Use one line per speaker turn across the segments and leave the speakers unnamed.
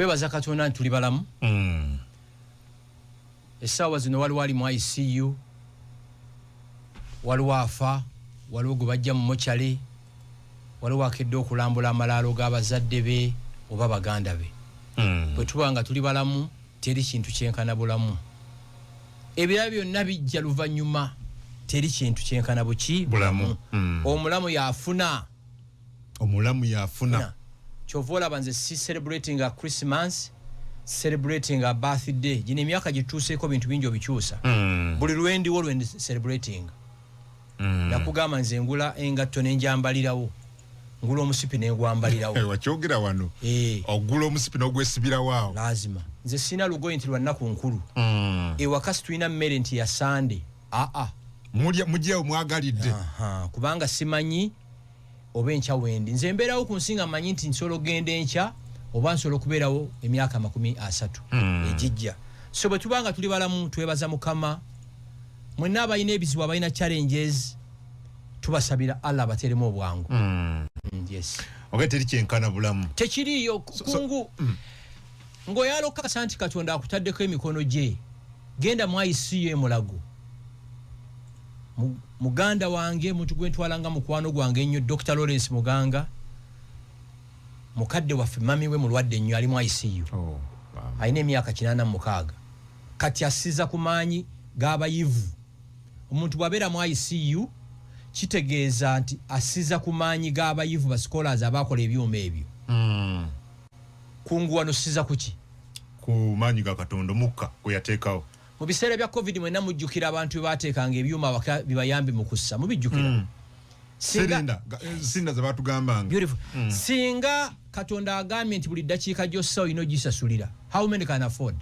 Twebaza Katonda nti tuli balamu. Essaawa zino waliwo ali mu ICU, waliwo afa, waliwo gwe bajja mu mochale, waliwo akedde okulambula amalaalo g'abazadde be oba baganda be. Bwe tuba nga tuli balamu, teri kintu kyenkana bulamu. Ebirala byonna bijja luvannyuma. Teri kintu kyenkana buki?
Bulamu.
Omulamu yafuna.
Omulamu yafuna.
Kyova olaba nze si celebrating a Christmas, celebrating a birthday. Gino emyaka gituuseeko, bintu bingi obikyusa. Buli lwendiwo lwendi celebrating. Nakugamba, nze ngula engatto nenjambalirawo, ngula omusipi nengwambalirawo.
Wakyogera wano.
Eh.
Ogula omusipi n'ogwesibirawo awo.
Lazima. Nze sina lugoye nti lwannaku nkulu. Ewaka situlina mmere nti ya Sande, aa.
Mulya mugyewo mwagalidde.
Aha, kubanga simanyi oba enkya wendi. Nze mbeerawo ku nsi nga mmanyi nti nsobola okugenda enkya oba nsobola okubeerawo emyaka 30 egijja. So bwe tuba nga tuli balamu, twebaza Mukama. Mwenna abalina ebizibu, abalina challenges, tubasabira Allah abateremu obwangu. Yes.
Oba teri kyenkana bulamu.
Tekiriiyo kungu ng'oyala okukakasa nti Katonda akutaddeko emikono gye. Genda mu ICU Emulago. Muganda wange, muntu gwe ntwala nga mukwano gwange ennyo, Dr Lawrence Muganga, mukadde waffe, mami we mulwadde nnyo, ali mu ICU.
Oh,
alina emyaka 86 kati. Assiza ku maanyi g'abayivu. Omuntu bw'abeera mu ICU, kitegeeza nti assiza ku maanyi g'abayivu, ba scholars abakola ebyuma ebyo. Kungu wano siza kuki?
Ku maanyi ga Katonda, omukka gwe yateekawo.
Mu biseera bya COVID, mwenna mujjukira abantu bwe bateekanga ebyuma awaka bibayambe mu kussa. Mubijjukira?
Sirinda sirinda ze batugambanga.
Beautiful. Singa Katonda agambye nti buli ddakiika gy'ossa olina ogisasulira, how many can afford?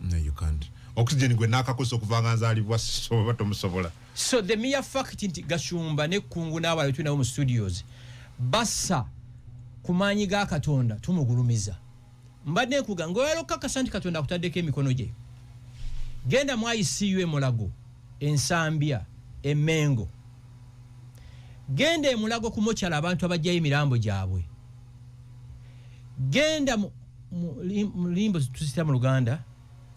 No, you can't. Oxygen gwe nakakosa okuva nga nzaalibwa, soba tomusobola.
So the mere fact nti Gashumba nekkungu n'abalala tulinawo mu studios bassa ku maanyi ga Katonda, tumugulumiza. Mbadde nkuga ngaoyala okukakasa nti Katonda akutaddeko emikono gye, genda mu ICU Emulago, Ensambya, Emengo. Genda Emulago ku mokyala, abantu abajjayo emirambo gyabwe. Genda mu limbo, tuzita mu Luganda?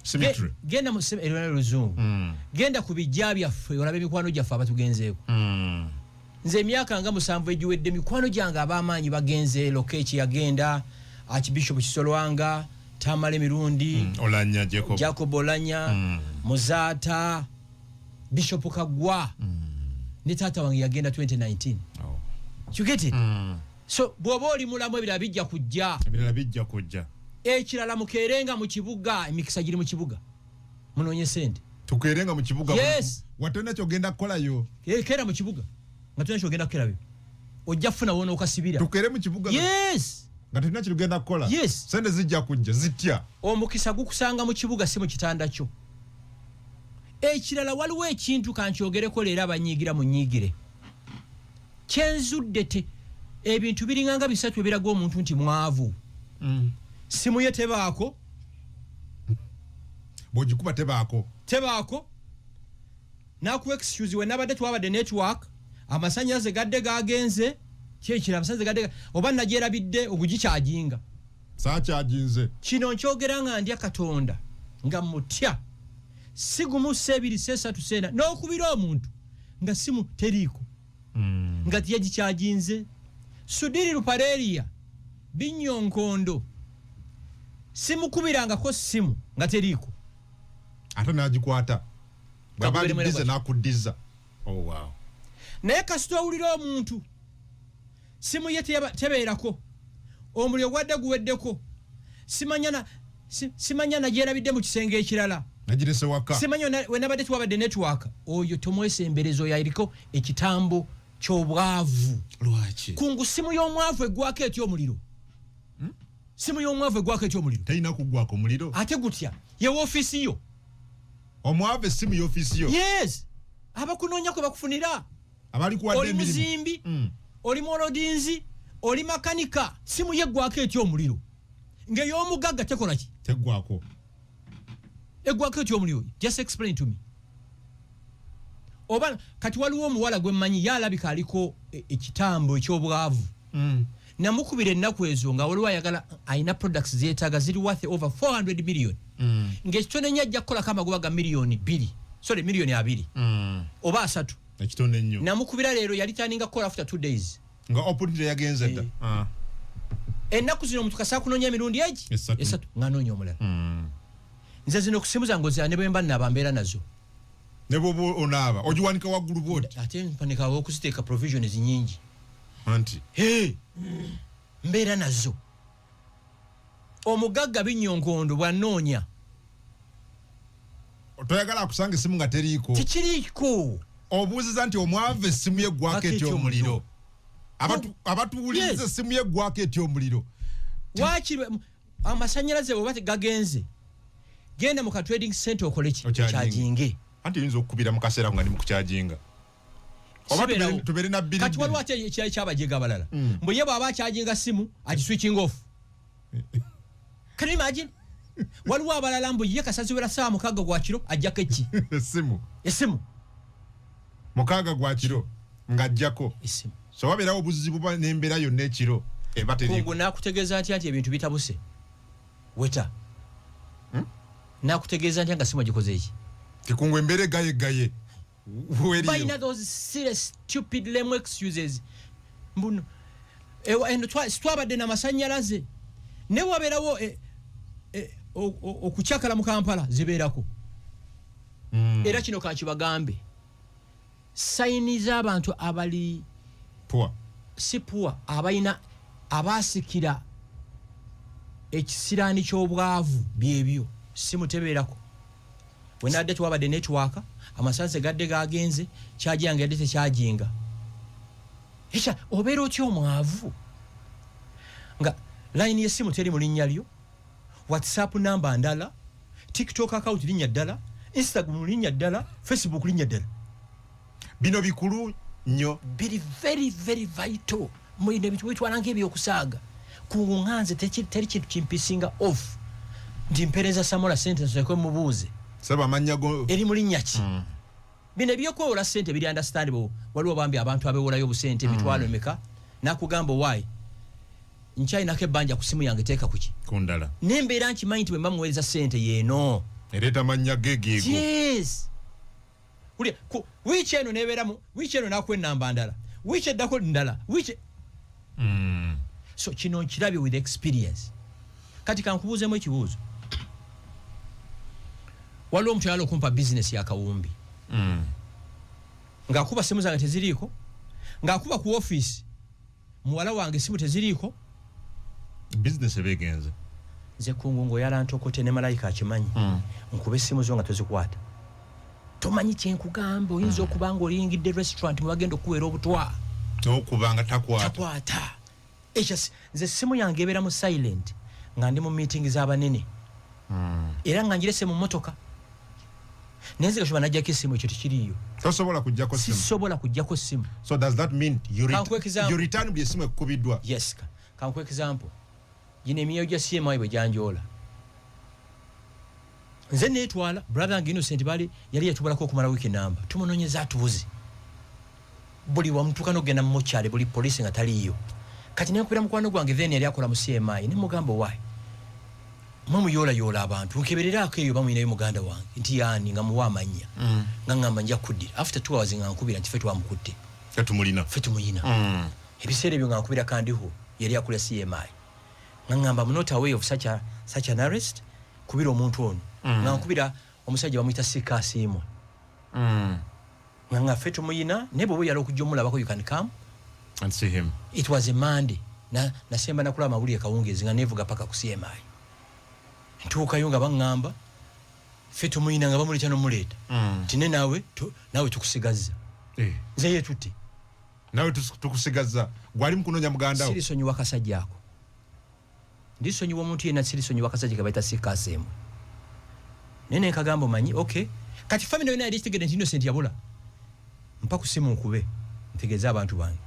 Cemetery.
Genda mu eryo luzungu. Genda ku bijja byaffe olabe emikwano gyaffe abatugenzeeko. Nze emyaka nga 7 egiwedde, mikwano gyange ab'amaanyi bagenze. Lokech yagenda, Archbishop Kisolwanga, Tamale Mirundi,
Olanya Jacob.
Jacob Olanya, Muzaata, Bishop Kagwa, ne taata wange yagenda 2019.
Oh.
You get it? So bw'oba oli mulamu, ebirala bijja kujja.
Ebirala bijja kujja.
Ekirala, mukeerenga mu kibuga. Emikisa giri mu kibuga, munoonye sente.
Tukeerenga mu kibuga.
Yes.
Watolina kyogenda kukolayo.
Keera mu kibuga nga tolina kyogenda kukerayo, ojja kufuna wona okasibira.
Tukeere mu kibuga
Yes.
nga tulina kyetugenda kukola.
Yes.
Sente zijja kujja zitya?
Omukisa gukusanga mu kibuga, si mu kitanda kyo. Ekirala, waliwo ekintu kankyogereko leero, abanyiigira munyiigire, kyenzudde te ebintu biringa nga bisatu ebiraga omuntu nti mwavu. Simu ye tebaako.
Bwogikuba tebaako.
Tebaako, nakuwa excuse, we nabadde twabadde network, amasanyalaze gadde gagenze. Kyekira amasanyalaze gadde oba nagyerabidde okugikyajinga.
Saakyajinze.
Kino nkyogera nga ndya Katonda, nga mutya. Si gumu, si ebiri, si esatu, si ena, n'okubira omuntu nga simu teriiko, nga tiyagikyajinze. Sudhir Ruparelia Binyonkondo, simukubirangako simu nga teriiko.
Ate n'agikwata bw'aba ali
Kakuberemu era
bize
bw'ati.
N'akuddiza. Oh, wow.
Naye kasita owulira omuntu simu ye tebeerako, omuliro gwadde guweddeko, simanya nagyerabidde mu kisenge ekirala,
nagirese waka,
simanya wenabadde twabadde network, oyo tomwesembereza. Oyo aliko ekitambo ky'obwavu.
Lwaki?
Kungu, simu y'omwavu eggwako etya omuliro? Simu y'omwavu eggwako etya omuliro?
Terina kuggwako muliro.
Ate gutya? Ye woofiisi yo.
Omwavu essimu y'ofiisi yo?
Yes, abakunoonya kwe bakufunira.
Abalikuwadde
Oli
emirimu.
muzimbi, oli mwolodinzi, oli makanika, simu ye eggwako etya omuliro ng'ey'omugagga tekola ki?
Teggwako.
Eggwako etya omuliro? Just explain to me. Oba kati waliwo omuwala gwe mmanyi, ye alabika aliko ekitambo eky'obwavu. Namukubira ennaku ezo nga waliwo ayagala, alina products zeetaaga ziri worth over 400 million, ng'ekitone ennyo ajja kukolako amagoba ga miliyoni 2, sorry, miliyoni 20 oba 30.
Ekitone ennyo.
Namukubira leero, yali taninga kukola after 2 days.
Nga opportunity yagenze dda.
Eh.
Ah.
Ennaku zino omuntu kasa kunoonya emirundi egi
Esatu.
esatu ng'anoonya omulala. Nze zino kusimu zange ozira ne bwe mba naaba mbeera nazo.
Ne bwoba onaaba ogiwanika waggulu bwoti?
Ate mpanikawo okuziteeka, provisions nyingi.
Anti
Hey, mbeera nazo. Omugagga Binyonkondo bw'anoonya
Toyagala akusanga esimu nga teriiko.
Tekiriiko.
Obuuziza nti omwavu essimu ye eggwako etya omuliro? Abatuwuliriza, essimu ye eggwako etya omuliro?
Waakiri amasanyalaze bweba gagenze, genda mu ka trading center okole ki?
Okyajinge.
Okyajinge.
Anti oyinza okukubira mu kaseera ako nga ndi mu kukyajinga, oba
Sibeerawo.
Tubeere na bbiri
Kati waliwo
bbiri.
ate ekirala kyabajega abalala, mbu ye bw'aba akyajinga simu agiswitching off. Can you imagine? Waliwo abalala mbu ye kasaziwera saawa 6 gwa kiro ajjako eki?
Essimu.
Esimu.
6 gwa kiro ng'ajjako.
Esimu.
So wabeerawo obuzibu n'embeera yonna ekiro eba teriiko.
Kungu nakutegeeza ntya nti ebintu bitabuse weta? Nakutegeeza ntya nga simu agikoze eki?
Tikungu embeera egayegaye weriyo.
Balina those serious stupid lame excuses mbuno ewa eno twabadde namasanyalaze, ne wabeerawo okukyakala mu Kampala zibeerako. Era kino kankibagambe, sign z'abantu abali
Poor.
Si poor, abalina abasikira ekisiraani ky'obwavu, byebyo simutebeerako. Wenadde twabadde network, amasanze gadde gagenze, kyagi yange yadde tekyajinga. Ekya obeera otya omwavu nga layini y'essimu teri mu linnya lyo, WhatsApp namba ndala, TikTok account linnya ddala, Instagram linnya ddala, Facebook linnya ddala?
Bino bikulu nnyo.
Biri very very vital. Mulina ebintu bitwala ngaebyokusaaga. Kuŋŋanze teri kintu kimpisinga off nti mpereza Samola sente nsooke mubuuze
Saba amannya go.
Eri mu linnya ki? Bino ebyokwewola sente biri understandable. Waliwo bambi abantu abewolayo obusente emitwalo emeka, nakugamba, "Owaayi, nkyalinako ebbanja ku simu yange, teeka kuki?"
Ku ndala.
Nembeera nkimanyi nti bwe mba muweereza sente yeeno
Ereeta amannya ge geego.
Yes. Ulya, ku wiiki eno nebeeramu, wiiki eno nakuwa enamba ndala, wiiki eddako ndala, wiiki. So kino nkirabye with experience. Kati kankubuuzemu ekibuuzo. Waliwo omuntu ayala okumpa bizinesi yakawumbi, ng'akuba simu zange teziriiko, ng'akuba ku ofiisi muwala wange simu teziriiko.
Bizinesi eba egenze.
Nze kungu ngaoyala ntokote ne malayika akimanyi. Nkuba essimu zo nga tozikwata, tomanyi kyenkugamba. Oyinza okuba nga oliyingidde restaurant mwebagenda okuweera obutwa.
N'okuba nga takwata.
Takwata. Ekyo nze essimu yange ebeera mu silent nga ndi mu meeting z'abanene, era nga ngirese mu motoka, naye nze Gashumba najjako essimu, ekyo tekiriiyo.
Tosobola kujjako simu?
Sisobola kujjako simu.
So does that mean you,
Kankuwe example.
you return buli esimu ekukubiddwa?
Yes, kankuwa example. Gino emyoyo gya CMI bwe gyanjoola, nze neetwala. Brother wange Innocent bali yali yatubalako okumala wiiki namba, tumunoonyeza atubuze buli wamutuuka n'okugenda mu mokyale, buli poliisi nga taliiyo. Kati nenkubira mukwano gwange, then yali akola mu CMI, nemugamba, "Owaayi, mwe muyoolayoola abantu, nkebereraako eyo bamwinayo muganda wange nti yaani?" Nga muwa amannya, nga ŋŋamba nja kuddira. After 2 hours nga nkubira nti, "Ffe twamukutte."
Tetumulina.
"Ffe tumuyina." Ebiseera ebyo nga nkubira Kandiho, yali akola CMI, nga ŋŋamba, "I'm not aware of such an arrest, kubira omuntu ono." Nga nkubira omusajja bamuyita Sikasiimwe, nga nga ffe tumuyina, naye bw'oba oyala okujja omulabako, you can come
and see him.
It was a Monday. Nasemba nakulaba amawulire kawungeezi, nga nevuga paka ku CMI, ntuukayo nga baŋŋamba ffe tumuyina, nga bamuleeta nomuleeta nti ne naawe naawe tukusigazza.
Eh.
Nze yetutte.
Nawe tukusigazza, gwali mukunoonya muganda wo.
Sirisonyiwa kasajja ako. Ndisonyiwa omuntu yenna, sirisonyiwa kasajja ke bayita Sikaseemu. Naye nenkagamba, omanyi, okay, kati family yonna yali ekitegedde nti Innocent yabula. Mpa ku simu nkube ntegeeze abantu bange.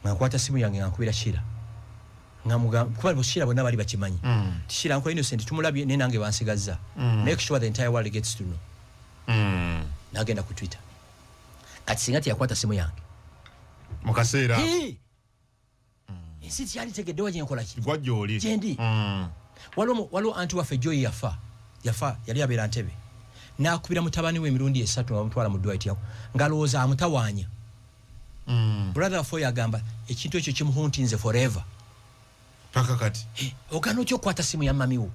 Nga nkwata simu yange nga nkubira Shira, nga mugamba, kuba Shira bonna bali bakimanyi, ti Shira, nkola Innocent tumulabye, naye nange bansigazza. Make sure the entire world gets to know. Nagenda ku Twitter. Kati singa teyakwata simu yange
mu kaseera ako.
Hey! Ensi tyali tegeddewa gyenkola ki.
Gwa gyoli.
Gyendi. Waliwo anti waffe Joyi yafa yali abeera Ntebe, n'akubira mutabani we emirundi 3 nga bamutwala mu ddwaliro yako, ng'alowooza amutawaanya. Brother waffe oyo agamba ekintu ekyo kimuhuntinze forever.
Paka kati.
Ogaana otya okukwata simu ya mami wo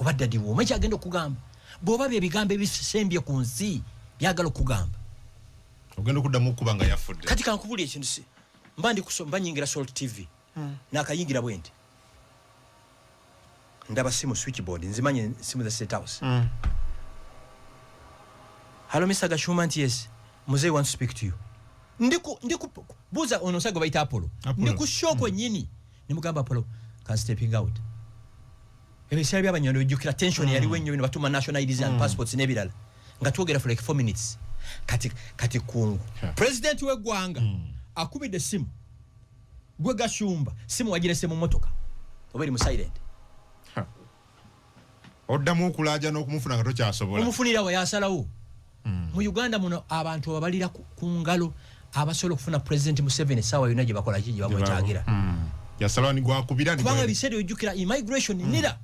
oba daddy wo? Omanyi kyagenda okugamba? Bw'oba bye bigambo ebisembye ku nsi byagala okugamba.
Ogenda okuddamu okuba nga yafudde.
Kati kankubuli ekintu, si mba ndi mba nyingira Salt TV, nakayingira bwe nti ndaba simu switchboard, nzimanye simu za State House. "Hello, Mr Gashumba." Nti, "Yes, Muzei wants to speak to you." Ndiku buuza ono omusajja gwe bayita Apollo.
Apollo.
Ndi ku show kwennyini, nemugamba, "Apollo, can stepping out." Ebiseera byabanyarwanda, ojjukira tension yaliwo ennyo, bino batuma national IDs and passports n'ebirala, nga twogera for like 4 minutes. Kati kungu president w'eggwanga akubidde essimu gwe Gashumba, simu wagirese mu motoka oba eri mu silent.
Ha. Oddamu okulaaja n'okumufuna nga tokyasobola.
Omufunira we yasalawo. Mu Uganda muno abantu ababalira ku ngalo abasobola okufuna President Museveni essaawa yonna gye bakola ki, gye bamwetaagira.
Yasalawo nigwakubira.
Kubanga ebiseera ojjukira immigration nira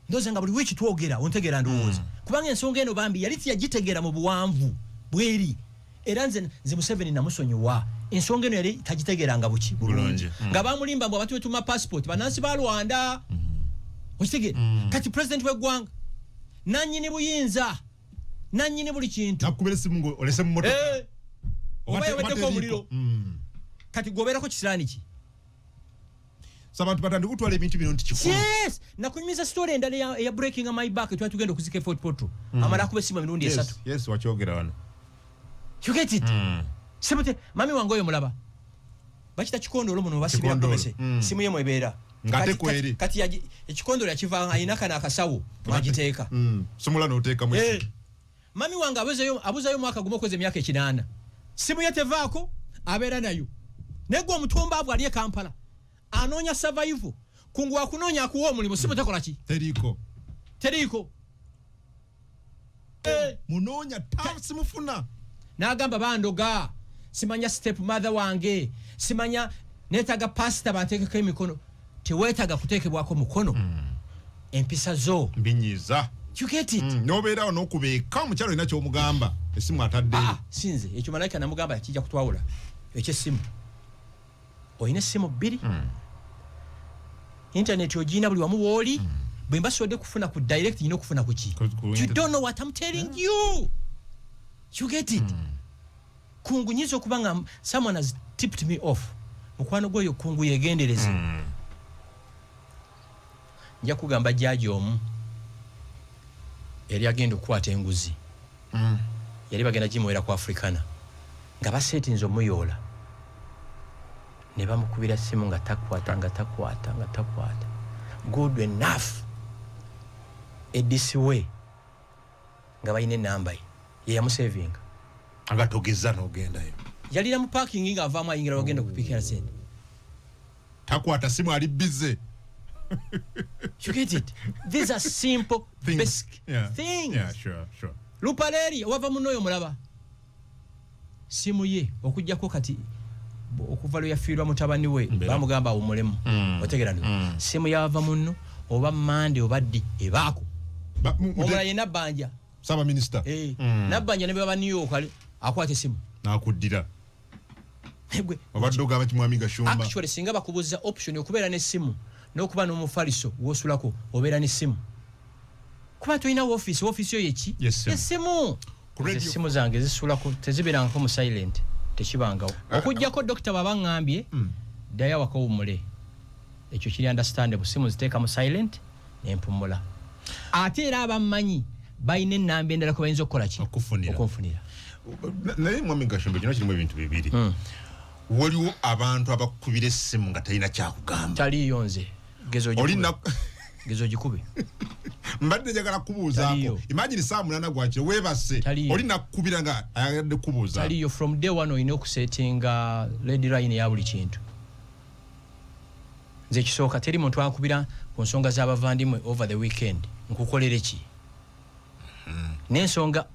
ndowooza nga buli wiiki twogera, ontegeera ndowooza, kubanga ensonga eno bambi yali tiyagitegeera mu buwanvu bweri. Era nze Museveni namusonyiwa, ensonga eno yali tagitegeeranga buki bulungi.
Bulungi.
Nga bamulimba mbu abantu betuma passport banansi ba Rwanda, okitegeera? Kati president w'eggwanga nanyini buyinza, nanyini buli kintu.
Nakukubira esimu nga olese mu motoka.
Eh, oba yaweddeko omuliro. Kati goberako kisiraani ki?
So abantu batandika okutwala ebintu bino nti kikulu.
Yes, nakunyumiza story endala eya breaking my back. Twali tugenda okuzika e Fort Portal, amala akuba esimu emirundi 3.
Yes, wakyogera wano.
You get it? Simu te mami wange oyo mulaba bakita kikondolo muno basibira
Kikondolo.
gomese. Simu ye mwebeera.
Ng'ate kweri.
Kati ekikondolo yakiva alina kano akasawo mwagiteeka.
Sumula n'oteekamu
Eh,
esimu.
Mami wange abuzayo omwaka gumu okweza emyaka 80, simu ye tevaako, abeera nayo. Naye gwe omutumbaavu ali e Kampala anoonya survival, kungu akunoonya akuwa omulimu, simu tekola ki?
Teriiko.
Teriiko. Eh.
Munoonya ta simufuna.
N'agamba bandoga, simanya step mother wange, simanya neetaaga pasita banteekeko emikono. Teweetaaga kuteekebwako mukono, empisa zo.
Mbinyiza.
You get it?
N'obeerawo n'okubeeka omukyalo olina ky'omugamba, esimu ataddeyo.
Ah, sinze ekyo malayika namugamba kijja kutwawula ekyessimu. Olina essimu 2, internet ogiyina buli wamu wooli. Bwe mba sobodde kufuna ku direct, nyina okufuna ku ki?
Ku
You
internet.
don't know what I'm telling you. You get it? Kungu nyinza okuba nga someone has tipped me off. Mukwano gwoyo kungu yegendereze. Nja kugamba jaaji omu yali agenda okukwata enguzi, yali bagenda gimuwera ku Africana, nga baseetinze omuyoola, ne bamukubira simu nga takwata, nga takwata, nga takwata. Good enough, edisi we nga balina enamba ye, ye yamusevinga.
Nga togeza n'ogendayo.
Yalira mu parking ng'avaamu ayingira wagenda okupikira sente.
Takwata simu, ali busy.
You get it? These are simple
Things.
basic things.
Yeah, sure.
Lupaleri wava muno oyo mulaba simu ye okujjako kati okuva lwe yafiirwa mutabani we, bamugamba awummulemu. Otegeera nti simu yava muno oba Mande oba ddi ebaako. Omulala ye Nabbanja.
Ssaabaminisita.
Eh, Nabbanja ne bwaba New York akwata esimu.
N'akuddira.
Gwe,
Obadde ogamba kimwami Gashumba.
Actually singa bakubuuza option okubeera n'essimu n'okuba n'omufaliso wosulako, obeera n'essimu, kuba tolina woofiisi. Woofiisi yo yeki?
Yessimu.
Essimu.
Ku radio-
Essimu zange zisulako, tezibeerangako mu silent, tekibangawo, okugjako dokita bw'aba ŋŋambye ddayo awaka owummule. Ekyo kiri understandable. Simu ziteeka mu silent nempumula. Ate era abammanyi balina ennamba endala kwe bayinza okukola ki?
Okufunira.
Okunfunira.
Naye mwami Gashumba, kino kirimu ebintu bibiri. Waliwo abantu abakubira essimu nga talina kyakugamba.
Taliiyo nze. Geza
Oli
ogikube. Geza ogikube.
Mbadde njagala kubuuzaako.
Taliyo.
Imagine saa 8 gwakiro weebase.
Taliyo.
Oli nakukubira nga ayagadde kubuuza.
Taliyo. From day one olina okusetinga red line ya buli kintu. Nze ekisooka, teri muntu ankubira ku nsonga z'abavandimwe over the weekend. Nkukolere ki? N'ensonga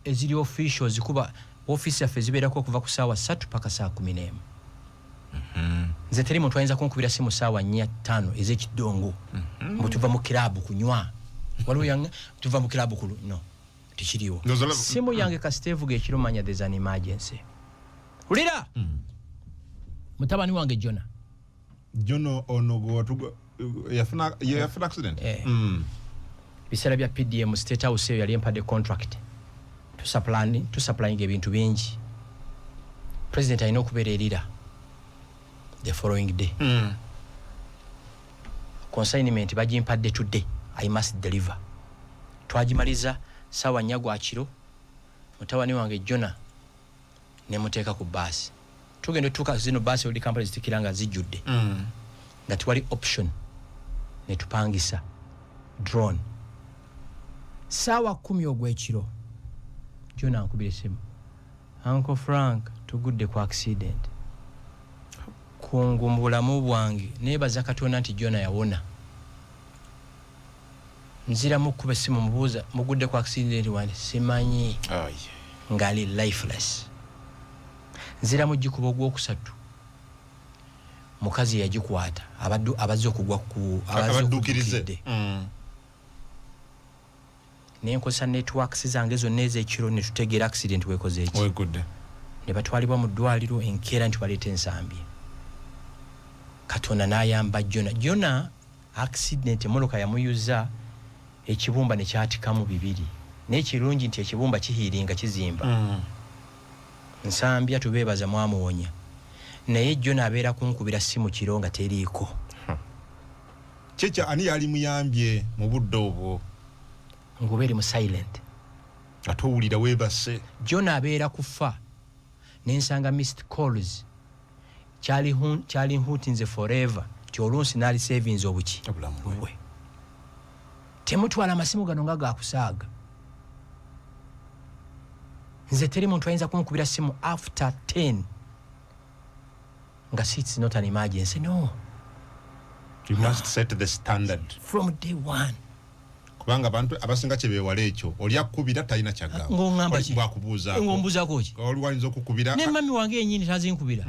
eziri official, zikuba ofiisi yaffe zibeerako okuva ku saawa 3 paka saa 11. Nze teri muntu ayinza kunkubira simu saawa 4, 5 ez'ekidongo mbu tuva mu kirabu kunywa, waliwo yanga tuva mu kirabu kulu, no, tekiriwo. Simu yange kasita evuga ekiro, manya there's an emergency. Wulira, mutabani wange Jona.
Jono ono gwewatuga yafuna accident?
Eh. Biseera bya PDM, State House eyo yali empadde contract tusupplying ebintu bingi. President alina okubeera erira the following day. Consignment bagimpadde today, I must deliver. Twagimaliza saawa 4 gwa kiro. Mutabani wange Jona nemuteeka ku baasi, tugenda otuuka, zino baasi oli Kampala zitikira nga zijjudde, nga tewali option, netupangisa drone. Saawa 10 ogwekiro, Jona ankubira esimu, "Uncle Frank, tugudde ku accident." Kungu mu bulamu bwange nebaza Katonda nti Jona yawona. Nziramu kuba esimu, mubuuza, "Mugudde ku accident wandi?" "Simanyi." Ngaali lifeless. Nziramu gikuba ogwokusatu, mukazi yagikwata, abazze okugwa ku abazze
abadduukirize.
Okudduukiridde. Nenkozesa networks zange zonna ez'ekiro netutegeera accident wekoze eki.
Wegudde.
Ne batwalibwa mu ddwaliro enkeera nti baleeta ensambi. Katonda n'ayamba Jona. Jona accident, emotoka yamuyuza ekibumba nekyatikamu bibiri, naye kirungi nti ekibumba kihiiringa, kizimba. Nsambya tubeebaza mwamuwonya, naye Jona abeera kunkubira simu kiro nga teriiko.
Kyekyo, ani yali muyambye mu budde obwo?
Nguba eri mu silent.
Ate owulira weebase.
Jona abeera kufa nensanga missed calls. Kyali nhutinze forever ti olunsi naali savinze obuki?
Obulamu bwe.
Bwe temutwala amasimu gano nga gakusaaga. Nze teri muntu ayinza kunkubira simu after 10 nga it's not an emergency, no.
You must set the standard.
From day one.
Kubanga abantu abasinga kyebeewala ekyo, oli akukubira talina kyagamba.
Ng'oŋŋamba ki?
Bwakubuuzaako.
Ng'ombuuzaako ki?
Oli wayinza okukubira.
Ne mami wange yenyini tazinkubira.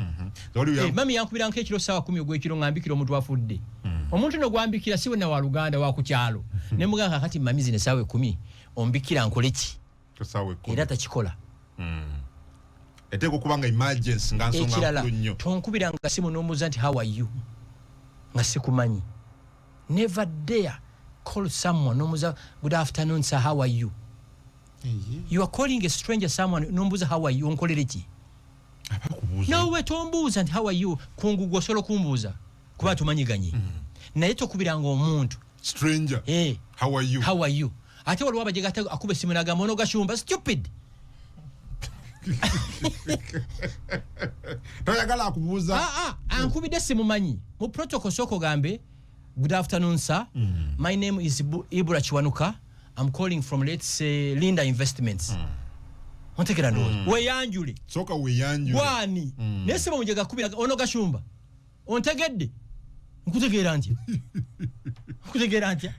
Oli
Eh, mami yankubira nk'ekiro saawa 10 ogwekiro ngambikira omuntu afudde. Omuntu no gwambikira si wena wa luganda, wa ku kyalo, ne mugamba, "Kakati mami, zino esaawa 10 ombikira nkole ki?"
Essaawa 10.
Era takikola.
Eteeka okuba nga emergency, nga nsonga
Ekirala,
nkulu nnyo.
tonkubira nga simu n'omubuuza nti, "How are you?" nga sikumanyi. Never dare call someone n'omubuuza, "Good afternoon sir, how are you?" You are calling a stranger, someone, n'omubuuza, "How are you?" Onkolere ki?
Abakubuuza.
Nawe tombuuza nti, "How are you?" Kungu gwe osobola okumbuuza kuba tumanyiganye, naye tokubiranga omuntu
stranger.
Eh.
"How are you?"
"How are you?" Ate waliwo abajega, ate akuba esimu nagamba, "Ono Gashumba." Stupid.
Toyagala akubuuza.
Ah, ah, ankubidde simumanyi. Mu protocol sooka ogambe, "Good afternoon sir, my name is Ibra Kiwanuka, I'm calling from, let's say, Linda Investments." Ontegera ndowooza weyanjule.
Sooka weyanjule.
Gwani? Naye siba mujega akubira, "Ono Gashumba." Ontegedde? Nkutegeera ntya? Nkutegeera ntya?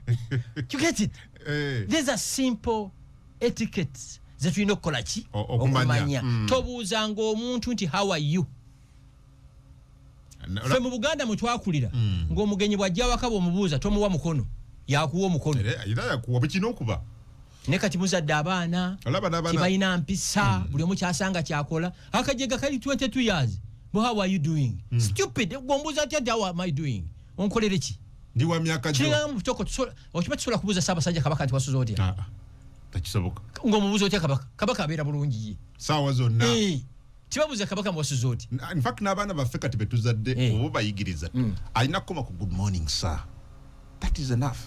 You get it?
Eh.
These are simple etiquettes zetulina okukola ki?
Okumanya.
Tobuuzanga omuntu nti, "How are you?" Ffe mu Buganda mwe twakulira, ng'omugenyi bw'ajja waka bw'omubuuza tomuwa mukono, yakuwa omukono.
Era yakuwa bwekirina okuba.
Naye kati muzadde abaana
Olaba n'abaana-
tebalina mpisa, buli omu kyasanga kyakola. Akajega kali 22 years bo, "How are you doing?" Stupid. Gwombuuza atya nti, "How am I doing?" Onkolere ki?
Ndi wa myaka gyo.
Kiringa mu butoko, okiba tusobola kubuuza Ssaabasajja Kabaka nti, "Wasuze otya?"
Ah, ah, tekisoboka.
Ng'omubuuza otya Kabaka? Kabaka abeera bulungi ye.
Saawa zonna.
Eh, tibabuuza Kabaka mu, "Wasuze otya?"
In fact n'abaana baffe kati betuzadde, oba bayigiriza, alina kukoma ku, "Good morning sir," that is enough.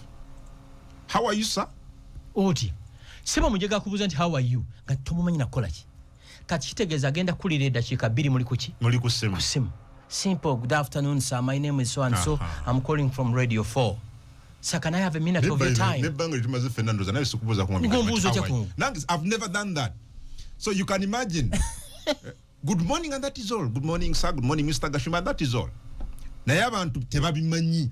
"How are you sir?"
Otya siba mujega akubuuza nti, "How are you?" nga tomumanyi nakukola ki. Kati kitegeeza agenda kukulira eddakiika 2 muli kuki?
Muli ku ssimu.
Ku simu. Simple, "Good afternoon sir, my name is so and so." "I'm calling from Radio 4 sir, can I have a minute of your time?"
Nebbanga lyetumaze ffenna ndowooza naye sikubuuza.
Ng'ombuuza otya kungu?
Nange I've never done that, so you can imagine. Good morning and that is all. Good morning sir, good morning Mr Gashumba, and that is all. Naye abantu tebabimanyi.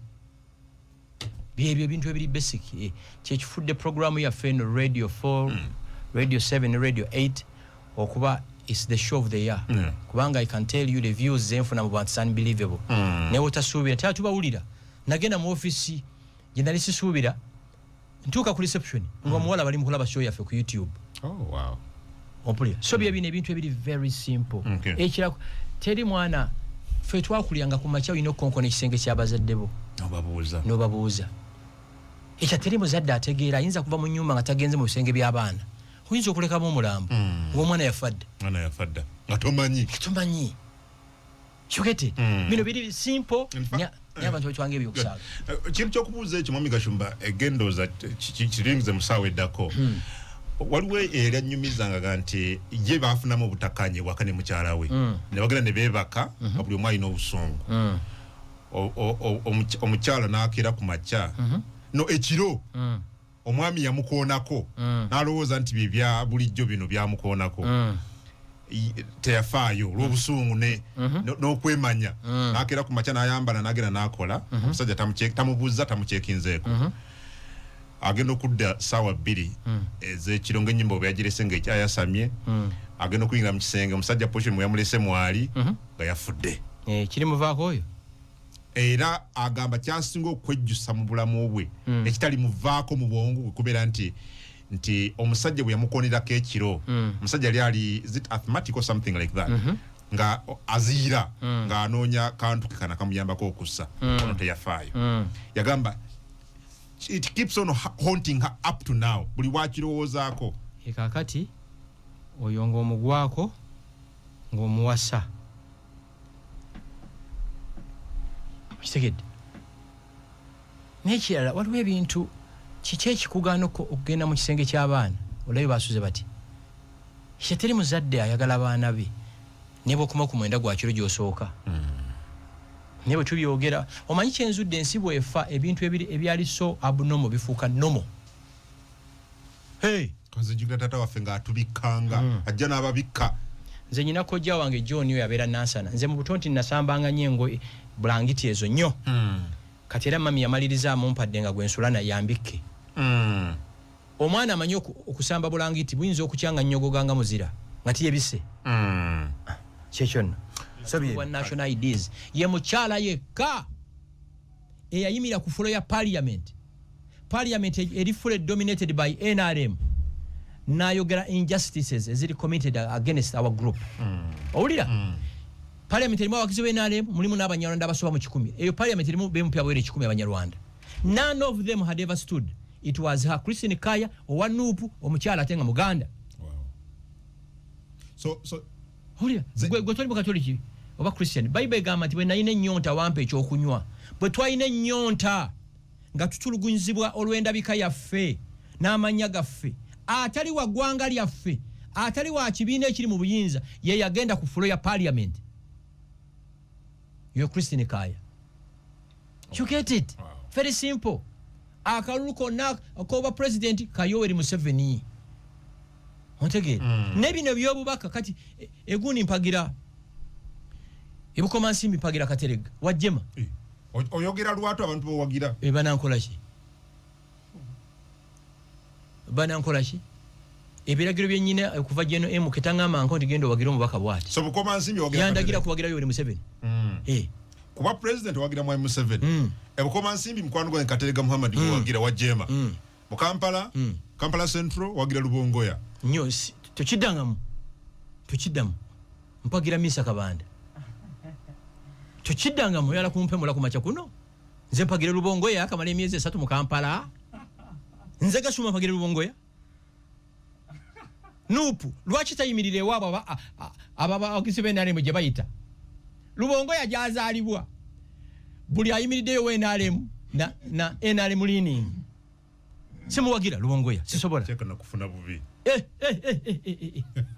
Byebyo ebintu ebiri basic. Eh, kyekifudde programu yaffe eno, Radio 4, Radio 7 ne Radio 8, okuba Is the show of the year. Kubanga I can tell you the views zenfuna mu bantu is unbelievable. Naye otasuubira tera tubawulira. Nagenda mu ofisi gye nali sisuubira, ntuuka ku reception nga omuwala bali mu kulaba show yaffe ku YouTube.
Oh, wow.
Ompulira? So bye bino ebintu ebiri very simple. Ekirako teri mwana, ffe twakulyanga ku makya olina okukonkona ekisenge ky'abazadde bo.
Nobabuuza.
N'obabuuza. Ekya teri muzadde ategeera ayinza kuva mu nyumba nga tagenze mu bisenge by'abaana. Oyinza okulekamu omulambo ng'omwana yafadde.
Mwana yafadda nga tomanyi.
Tomanyi. You get it? Bino biri simple. Naye abantu batwanga ebyokusaaga.
Kintu kyokubuuza ekyo, mwami Gashumba, egendooza kiringize mu ssaawa eddako. Waliwo eyali annyumizangaga nti ye baafunamu obutakkaanya ewaka ne mukyala we, ne bagenda ne beebaka nga buli omu alina obusungu. Omukyala n'akeera ku makya, no ekiro omwami yamukoonako, n'alowooza nti bye bya bulijjo bino byamukoonako. Teyafaayo olw'obusungu n'okwemanya. N'akeera ku makya n'ayambala n'agenda n'akola. Omusajja tamubuuza, tamucekinzeeko. Agenda okudda 2:00 ez'ekiro ng'ennyumba bwe yagirese ng'ekyayasamye, agenda okuyingira mu kisenge, omusajja position mwe yamulese mwali nga yafudde.
Kiri muvaako oyo.
Era agamba kyasinga okwejjusa mu bulamu bwe, ekitali muvaako mu bwongo bwe, kubeera nti omusajja bwe yamukonerako ekiro, omusajja yali ali, is it asthmatic or something like that, nga aziira, ng'anoonya kantu ke kana kamuyambako okussa. Ono teyafaayo. Yagamba it keeps on haunting her up to now, buli wakirowoozaako.
Kaakati oyo ng'omugwako ng'omuwasa, okitegedde? N'ekirala, waliwo ebintu, kiki ekikugaana okugenda mu kisenge ky'abaana olabe basuze bati? Kye teri muzadde ayagala abaana be ne bwokoma ku 9 gwa kiro gy'osooka. Naye bwe tubyogera, omanyi kyenzudde, ensi bw'efa, ebintu ebyali so abnormal bifuuka normal. Hey!
Nzijukira taata waffe ng'atubikkanga, ajja n'ababikka.
Nze nyina kojja wange John, oyo abeera Nansana. Nze mu buto nti nasambanga nnyo engoye, bulangiti ezo nnyo. Kati era mami yamaliriza amumpadde nga gwe nsula naye ambikke. Omwana amanyi okusamba bulangiti buyinza okukya nga nnyogoga nga muzira nga tiyebise. Kyekyo nno.
So
Wa national IDs ye mukyala yekka eyayimira ku floor ya parliament. Parliament eri fully dominated by NRM, n'ayogera injustices eziri committed against our group. Owulira? Parliament erimu abawagizi ba NRM, mulimu n'Abanyarwanda abasoba mu 100. Eyo parliament erimu bemupya bawera 100 Abanyarwanda. None of them had ever stood. It was her, Christine Kaya owa NUP, omukyala ate nga Muganda.
Wow. So
Owulira? Gwe toli Mukatoliki oba Christian. Bible egamba nti bwe nalina ennyonta wampa ekyokunywa. Bwe twalina ennyonta nga tutulugunyizibwa olw'endabika yaffe n'amannya gaffe, atali wa ggwanga lyaffe, atali wa kibiina ekiri mu buyinza, ye yagenda ku floor ya parliament. Yo Christine Kaya. You get it?
Wow.
Very simple. Akalulu konna ak'obwa president ka Yoweri Museveni. Ontegeera? Ne bino by'obubaka kati egundi mpagira Ebukomansimbi, mpagira Katerega wajjema.
Oyogera lwatu abantu bowagira.
Banankola ki? Banankola ki? Ebiragiro byennyina okuva geno MK tangamba nko nti genda owagira omubaka bw'ati.
So Bukomansimbi owagira
Yandagira
Katerega.
kuwagira Yoweri Museveni.
Kuba president owagira Mwami Museveni. Ebukomansimbi mukwano gwange Katerega Muhammad owagira wajjema. Mu Kampala, Kampala Central wagira Lubongoya.
Nnyo, tokiddangamu. Tokiddamu. Mpagira Misa Kabanda. Tokiddangamu, oyala kumpemula ku makya kuno. Nze mpagira Lubongoya akamala emyezi 3 mu Kampala. Nze Gashumba mpagira Lubongoya. Nupu lwaki tayimirira ewaabwe abawagizi b'N R M gye bayita? Lubongoya gy'azaalibwa. Buli ayimiriddeyo wa NRM na NRM leaning. Simuwagira Lubongoya, sisobola.
Kyeka nakufuna bubi.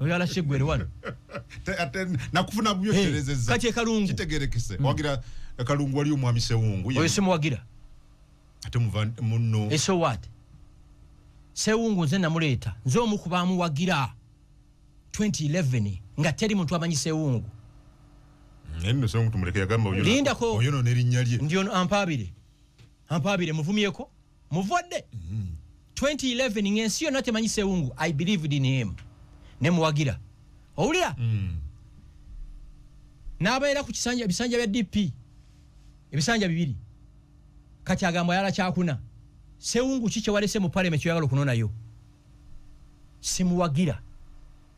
Oyala Sheggwere wano.
Ate nakufuna bubi oterezezza.
Kati e Kalungu.
Kitegerekese. Wagira e Kalungu wali omwami Sewungu.
Oyo simuwagira.
Ate muva munno.
So what? Sewungu nze namuleeta. Nze omu ku baamuwagira 2011 nga teri muntu amanyi Sewungu.
Naye nno Sewungu tumuleke, yagamba oyo
Lindako.
oyo no n'erinnya lye.
Ndi ono ampaabire. Ampaabire muvumyeko. Muvudde. 2011 ng'ensi yonna temanyi Sewungu. I believed in him. Ne muwagira. Owulira? N'abeera ku kisanja, ebisanja bya DP, ebisanja bibiri. Kati agamba ayala kyakuna. Sewungu, ki kyewalese mu parliament kyoyagala okunonayo? Simuwagira.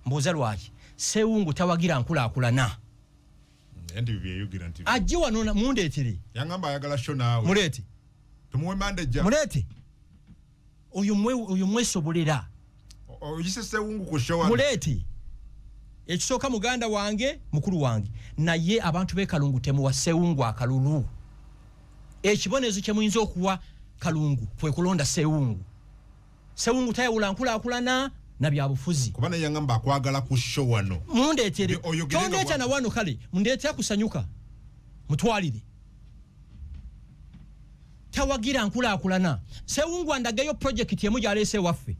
Mbuuza lwaki Sewungu tawagira nkulaakulana?
Nti byeyogera nti
Ajje wano, mundeetere.
Yangamba ayagala show naawe.
Muleete.
Tumuwe mande ejja.
Muleete oyo, oyo mwesobolera.
Oyise Sewungu ku show wano.
Muleete. Ekisooka, muganda wange, mukulu wange, naye abantu b'e Kalungu, temuwa Sewungu akalulu. Ekibonerezo kyemuyinza okuwa Kalungu kwe kulonda Sewungu. Sewungu tayawula nkulaakulana na byabufuzi.
Kuba naye yangamba akwagala ku show wano.
Mundeetere.
Oyogere nga
Tondeeta na wano. Kale mundeetera kusanyuka, mutwalire. Tawagira nkulaakulana. Sewungu andagayo projekiti emu gyaleese ewaffe.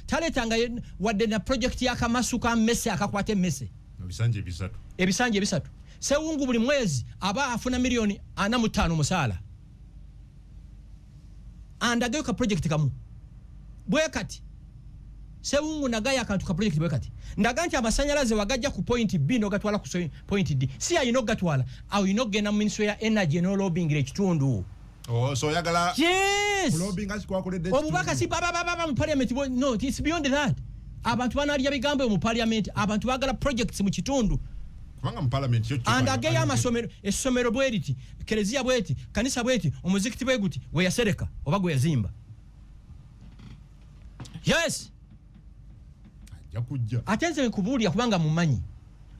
Taleetanga wadde na projekiti y'akamasu ka mmese akakwata emmese.
Ebisanja 3.
Ebisanja 3. Sewungu buli mwezi aba afuna miliyoni 45 musaala. Andagayo ka projekiti kamu bwe kati. Sewungu, nagayo akantu ka projekiti bwe kati. Ndaga nti amasanyalaze wagajja ku point B nogatwala ku point D. Si ayina okugatwala awo, oyina okugenda mu ministry ya energy nolobingira ekitundu.
Oh, so oyagala
Yes.
kulobinga kikwakoledde.
Obubaka si babababa mu parliament. No, it's beyond that. Abantu banalya bigambo mu parliament. Abantu bagala projects mu kitundu.
Kubanga mu parliament yo
Andageyo amasomero, essomero bwe riti, kereziya bweti, kanisa bweti, omuzikiti bwe guti gwe yasereka oba gwe yazimba. Yes.
Ajja kujja.
Ate nze nkubuulira kubanga mumanyi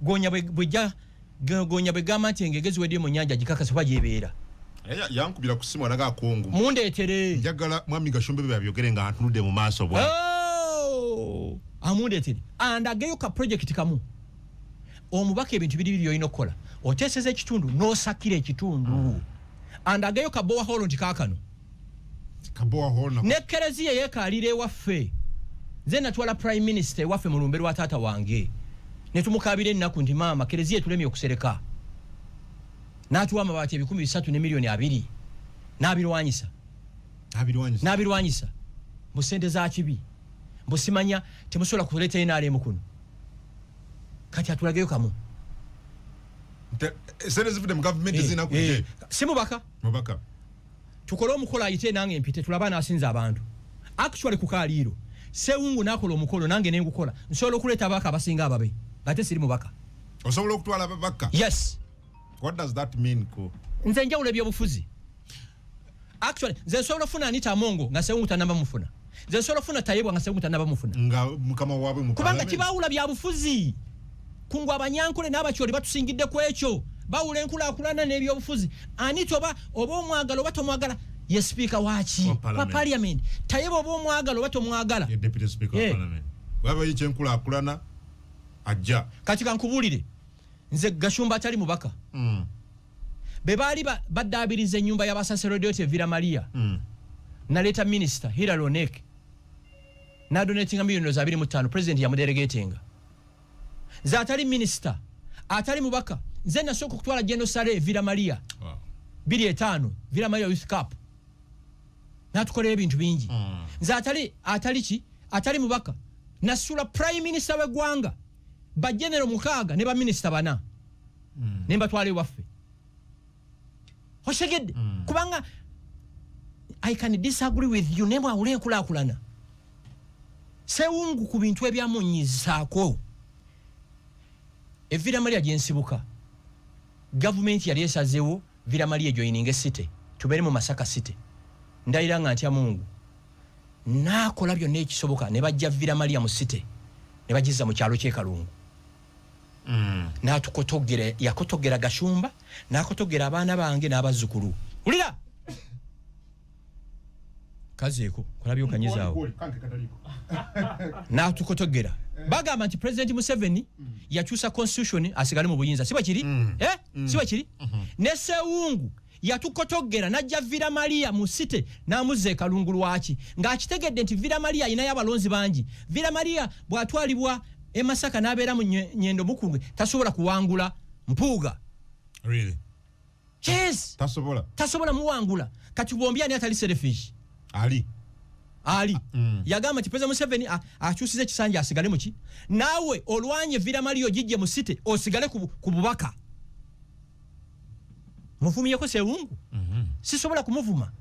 gonya bwejja, gonya bwegamba nti engege ziwedde mu nyanja, gikakasa kuba gyebeera.
Yankubira ku simu alaga akungu.
Mundeetere.
Njagala mwami Gashumba bye babyogere nga ntunudde mu maaso bwa.
Oh! Amundeetere, andageyo ka project kamu. Omubaka ebintu biri biri byolina okukola: oteeseza ekitundu n'osakira ekitundu. Andagayo ka borehole nti kaakano.
Ka borehole.
Ne kereziya yeekaalira ewaffe. Nze natwala prime minister ewaffe mu lumbe lwa taata wange ne tumukabira ennaku nti maama, kereziya etulemye okusereka. N'atuwa amabaati 300 ne miliyoni 20, n'abirwanyisa.
Abirwanyisa.
N'abirwanyisa mbu sente za kibi, mbu simanya temusobola kuleeta NRM kuno. Kati atulageyo kamu.
Sente zivudde mu gavumenti zirina kujja.
Si mubaka.
Mubaka.
Tukole omukolo, ayite nange mpite, tulabe anaasinza abantu. Actually, ku Kaliiro Sewungu nakola omukolo nange nengukola, nsobola okuleeta ababaka abasinga ababe ngate siri mubaka.
Osobola okutwala ababaka?
Yes.
What does that mean ko?
Nze njawulo ebyobufuzi. Actually, nze nsobola okufuna Anita Amongo nga Sewungu tanaba mufuna. Nze nsobola okufuna Tayebwa nga Sewungu tanaba mufuna.
Nga mukama waabwe mu
Kubanga
parliament.
kibawula byabufuzi. Kungu Abanyankole n'Abakyoli batusingidde ku ekyo, bawula enkulaakulana n'ebyobufuzi. Anita oba omwagala oba tomwagala, ye sipiika waki?
Wa
Wa
parliament.
parliament. Tayebwa oba omwagala oba tomwagala,
Ye deputy speaker wa parliament. Bwaba ekyenkulaakulana ajja.
Kati kankubuulire, nze Gashumba atali mubaka, be baali baddaabiriza ennyumba y'abasaserodoti e Villa Maria, naleeta minisita Hilary Onek nadonatinga miliyoni 25. President yamudelegatinga. Nze atali minisita, atali mubaka, nze nasooka okutwala General Saleh e Villa Maria. 25 Villa Maria Youth Cup, natukolera ebintu bingi. Nze atali ki, atali mubaka, nasula prime minister w'eggwanga, bagenero 6 ne baminisita 4, ne mbatwala ewaffe. Otegedde? Kubanga I can disagree with you, naye mwawule enkulaakulana. Sewungu ku bintu ebyamunyizaako, e Villa Maria gyensibuka, gavumenti yali esazeewo Villa Maria ejoininga city, tubeere mu Masaka City. Ndayira nga ntya Mungu, naakola byonna ekisoboka ne bajja Villa Maria mu city ne bagizza mu kyalo ky'ekalungu. N'atukotogera, yakotogera Gashumba, n'akotogera abaana bange n'abazzukulu. Wulira kazeeko kulabye okanyizaawo. N'atukotogera, bagamba nti President Museveni yakyusa constitution asigale mu buyinza. Si bwe kiri? Eh? Si bwe kiri? Ne Sewungu yatukotogera najja Villa Maria mu city n'amuzza e Kalungu. Lwaki? Ng'akitegedde nti Villa Maria ayinayo abalonzi bangi. Villa Maria bw'atwalibwa e Masaka n'abeera mu Nyendo Mukungwe, tasobola kuwangula Mpuuga.
Really?
Yes.
Tasobola.
Tasobola muwangula. Kati bombi ani atali selfish?
Ali.
Ali yagamba nti President Museveni akyusiza ekisanja asigale muki. Naawe olwanye Villa Maria gijje mu city osigale ku bubaka. Muvumyeko Sewungu? Sisobola kumuvuma.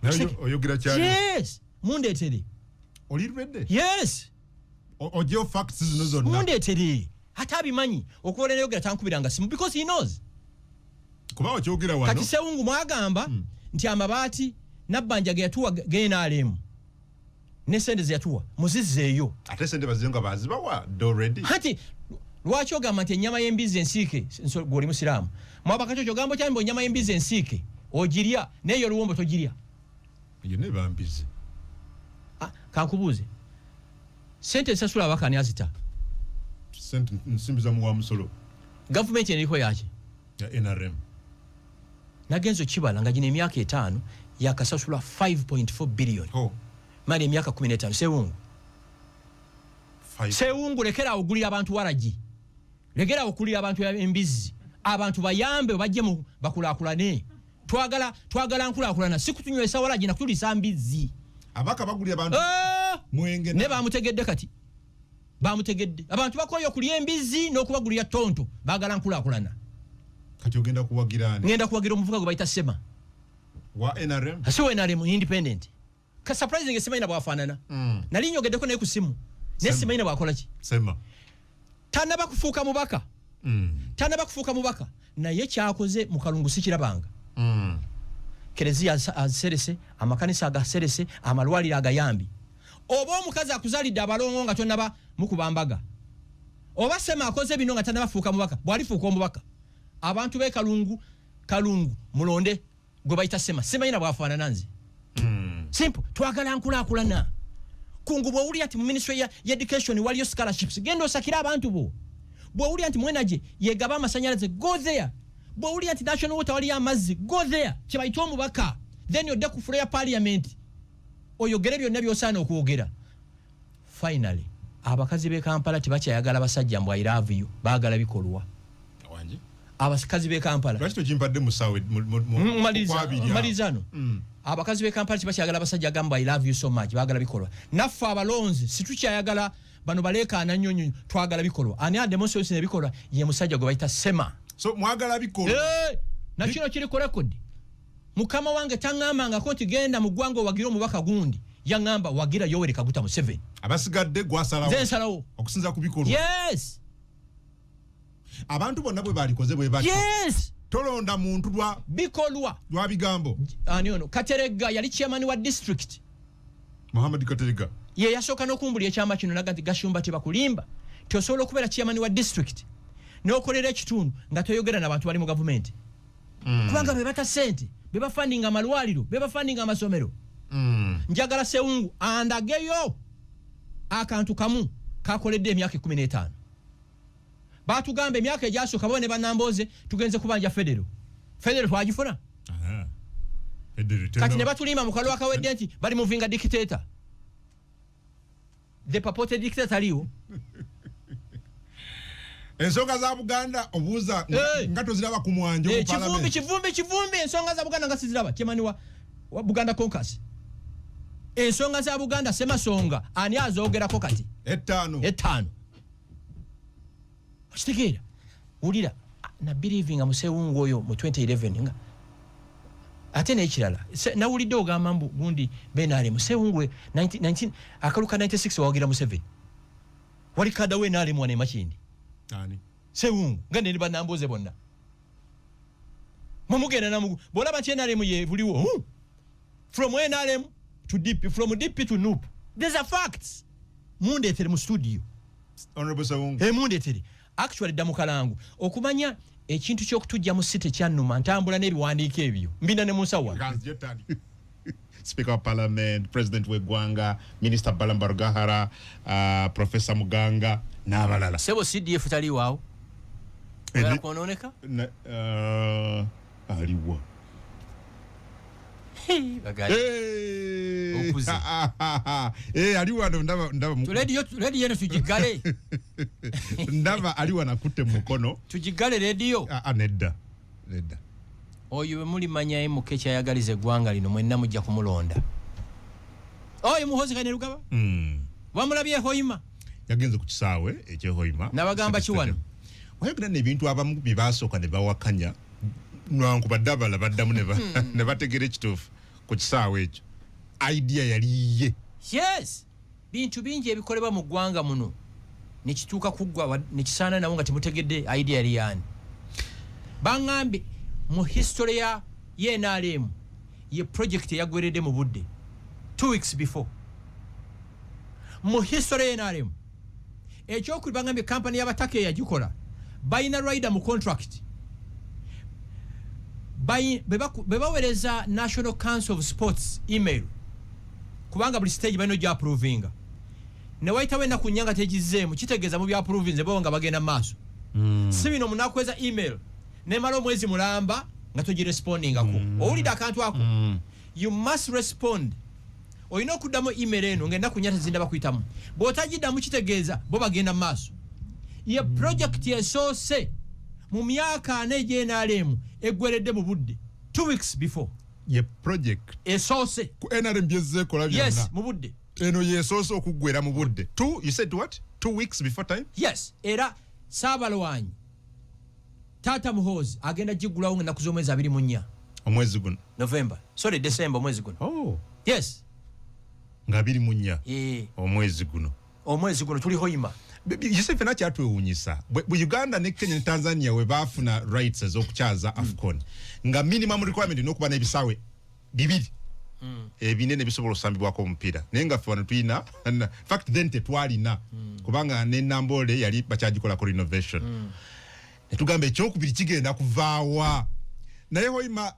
Naye oyogera kyali.
Yes, mundeetere.
Oli ready?
Yes.
Ogyeyo facts zino zonna.
Mundeetere, ate abimanyi okubola nayogera tankubiranga simu because he knows.
Kuba okyogera wano.
Kati Sewungu mwagamba nti amabaati Nabbanja ge yatuwa ge NRM ne sente ze yatuwa muzizzeeyo.
Ate sente baziyo nga bazibawa already.
Kati lwaki ogamba nti ennyama y'embizi ensiike, gwe oli musiraamu, mwabakati okyo kyambo ennyama y'embizi ensiike ogirya naye oluwombo togirya?
Yo ne bambizi.
Ah, kankubuuze, sente ezisasula ababaka ani azita?
Sente nsimbi za muwa musolo.
Gavumenti eriko yaki?
Ya NRM.
Nagenza okibala nga gino emyaka 5 yakasasula 5.4 billion.
Oh.
Mali emyaka 15. Sewungu.
Five.
Sewungu, lekera ogulira abantu waragi, lekera okulira abantu embizi, abantu bayambe bajje mu bakulaakulane. Twagala nkulaakulana, si kutunywesa waragi na kutulisa mbizzi.
Abaka bagulira abantu mwenge.
Ne bamutegedde, kati bamutegedde. Abantu bakoye okulya embizzi n'okubagulira tonto, baagala nkulaakulana.
Kati ogenda kuwagira ani?
Ngenda kuwagira omuvuka gwe bayita Sema.
Wa NRM?
Si wa NRM, independent. Ka surprising, simanyi bwafaanana. Nali nyogeddeko naye ku simu naye
Sema.
simanyi bwakola ki.
Sema.
Tanaba kufuuka mubaka. Tanaba kufuuka mubaka, naye kyakoze mu Kalungu sikirabanga. Kereziya aziserese, amakanisa agaserese, amalwaliro agayambi. Oba omukazi akuzalidde abalongo nga tonaba mukuba mbaga, oba Sema akoze bino nga tanaba fuuka mubaka, bwalifuuka omubaka, abantu b'e Kalungu, Kalungu mulonde gwe bayita Sema. Simanyina bwafaanana nze. Simple, twagala nkulaakulana. Kungu, bwowulira nti mu ministry ya education waliyo scholarships, genda osakire abantu bo. Bwowulira nti mu energy yegaba amasanyalaze, go there. Bwowulira nti National Water waliyo amazzi, go there. Kyebayita omubaka. Then odde ku floor ya parliament oyogere byonna byosaana okwogera. Finally, abakazi b'e Kampala tebakyayagala basajja mbu "I love you", baagala bikolwa.
Wangi?
Abakazi b'e Kampala.
Lwaki tokimpadde musawe
Maliriza. Maliriza no. Abakazi b'e Kampala tebakyayagala basajja gamba "I love you so much", baagala bikolwa. Naffe abalonzi situkyayagala bano baleekaana nnyo nnyo, twagala bikolwa. Ani ademonstration ebikolwa? Ye musajja gwe bayita Sema.
So mwagala bikolwa.
Eh, na kino kiri ku record. Mukama wange taŋŋambangako nti genda mu ggwanga owagire omubaka gundi. Yaŋŋamba wagira Yoweri Kaguta Museveni.
Abasigadde gwasalawo?
Nze nsalawo.
Okusinza ku bikolwa?
Yes.
Abantu bonna bwe balikoze bwe batyo?
Yes.
Tolonda muntu lwa
bikolwa.
Lwa bigambo?
Ani ono Kateregga yali chairman wa district.
Muhammad Katerega.
Ye yasooka n'okumbulira ekyama kino, naga nti, "Gashumba, tebakulimba, ti osobola okubeera chairman wa district n'okolera ekitundu nga toyogera n'abantu bali mu gavumenti, kubanga be bata sente, be bafundinga amalwaliro, be bafundinga amasomero." Njagala Sewungu andageyo akantu kamu kakoledde emyaka 15. Batugamba emyaka egyasooka bo ne banamboze tugenze kubanja federo. Federo twagifuna?
Aha. Federo
Kati ne batulimba mu kalulu akawedde nti bali movinga dictator, the purported dictator aliwo.
Ensonga za Buganda obuuza
Hey!
nga toziraba ku mwanjo
Eh,
mu
Kivumbi.
parliament.
Kivumbi, Kivumbi, ensonga za Buganda nga siziraba. Chairman wa Buganda Caucus, ensonga za Buganda semasonga ani azogerako kati?
Etaano.
Etaano, okitegeera? Wulira, na believinga Musewungu oyo mu 2011 nga ate n'ekirala nawulidde ogamba mbu gundi benare Musewungu 19 akaluka 96 wawagira Museveni, wali kada we NRM wano emakindi.
Ani?
Sewungu nga neri banamboze bonna mumugenda namugu bwolaba nti NRM ye buliwo, From NRM to DP, from DP to NUP, these are facts. Mundeetere mu studio.
Honorable Sewungu.
Emundeetere. Actually, dda mu kalangu okumanya ekintu ky'okutujja mu city kyannuma. Ntambula n'ebiwandiiko ebyo mbina ne mu nsawo wano.
Kanzije tani. Speaker of Parliament, President w'eggwanga, Minister Balaam Barugahara, Professor Muganga n'abalala.
Sebo, CDF taliiwaawo? Oyagala kwonooneka?
Aliwa?
Hey, Okuze.
Eh, ali wano, ndaba
rediyo eno tugigale.
Ndaba ali wano akutte mu mukono.
Tugigale rediyo.
Ah, ah, nedda nedda.
Oyo bwe mulimanya MK kyayagaliza eggwanga lino, mwenna mujja kumulonda. Oyo Muhozi Kainerugaba. Wamulabye Hoima?
Yagenze ku kisaawe ekyehoima.
Nabagamba ki wano?
Wayogera n'ebintu abamu bye basooka ne bawakanya, nwankubadde abalala baddamu ne bategeera ekituufu ku kisaawe ekyo. Idea yali yiye.
Yes, bintu bingi ebikolebwa mu ggwanga muno nekituuka kuggwa nekisaana nabo nga temutegedde idea yali yaani. Baŋŋambye mu history ya NRM ye project eyaggweredde mu budde 2 weeks before mu history ya NRM. Ekyokubiri, baŋŋambye kampani y'abataka eyagikola balina rider mu contract. Bwe baweereza National Council of Sports email, kubanga buli stage balina ogyaprovinga, ne wayitawo ennaku 4 nga tegizeemu, kitegeeza mu byaprovinze bo nga bagenda mu maaso. Si bino munakweza email nemala omwezi mulamba nga togirespondingako. Owulidde akantu ako? You must respond. Olina okuddamu email eno nga ennaku 4 tezindaba kuyitamu. Bw'otagiddamu, kitegeeza bo bagenda mu maaso. Ye project esoose mu myaka 4 egy'NRM eggweredde mu budde 2 weeks before.
Ye project
esoose
ku NRM byezzeekola
yes
byonna,
mu budde.
Eno yesoose okuggwera mu budde. Two, you said what, 2 weeks before time?
Yes, era Saabalwanyi Taata Muhoozi agenda giggulawo nga ennaku z'omwezi 24.
Omwezi guno?
November, sorry, December, omwezi guno.
Oh.
Yes.
Nga 24?
Eh.
Omwezi guno?
Omwezi guno tuli Hoima.
Yusuf, fena kyatwewuunyisa bwe Uganda ne Kenya ne Tanzania we baafuna rights ez'okukyaza AFCON, nga minimum requirement n'okuba n'ebisaawe bibiri ebinene bisobola osambibwako omupiira, naye nga ffe wano tulina, in fact then tetwalina, kubanga ne Nambole yali bakyagikolako renovation. Netugamba ekyokubiri kigenda kuvaawa? Naye Hoima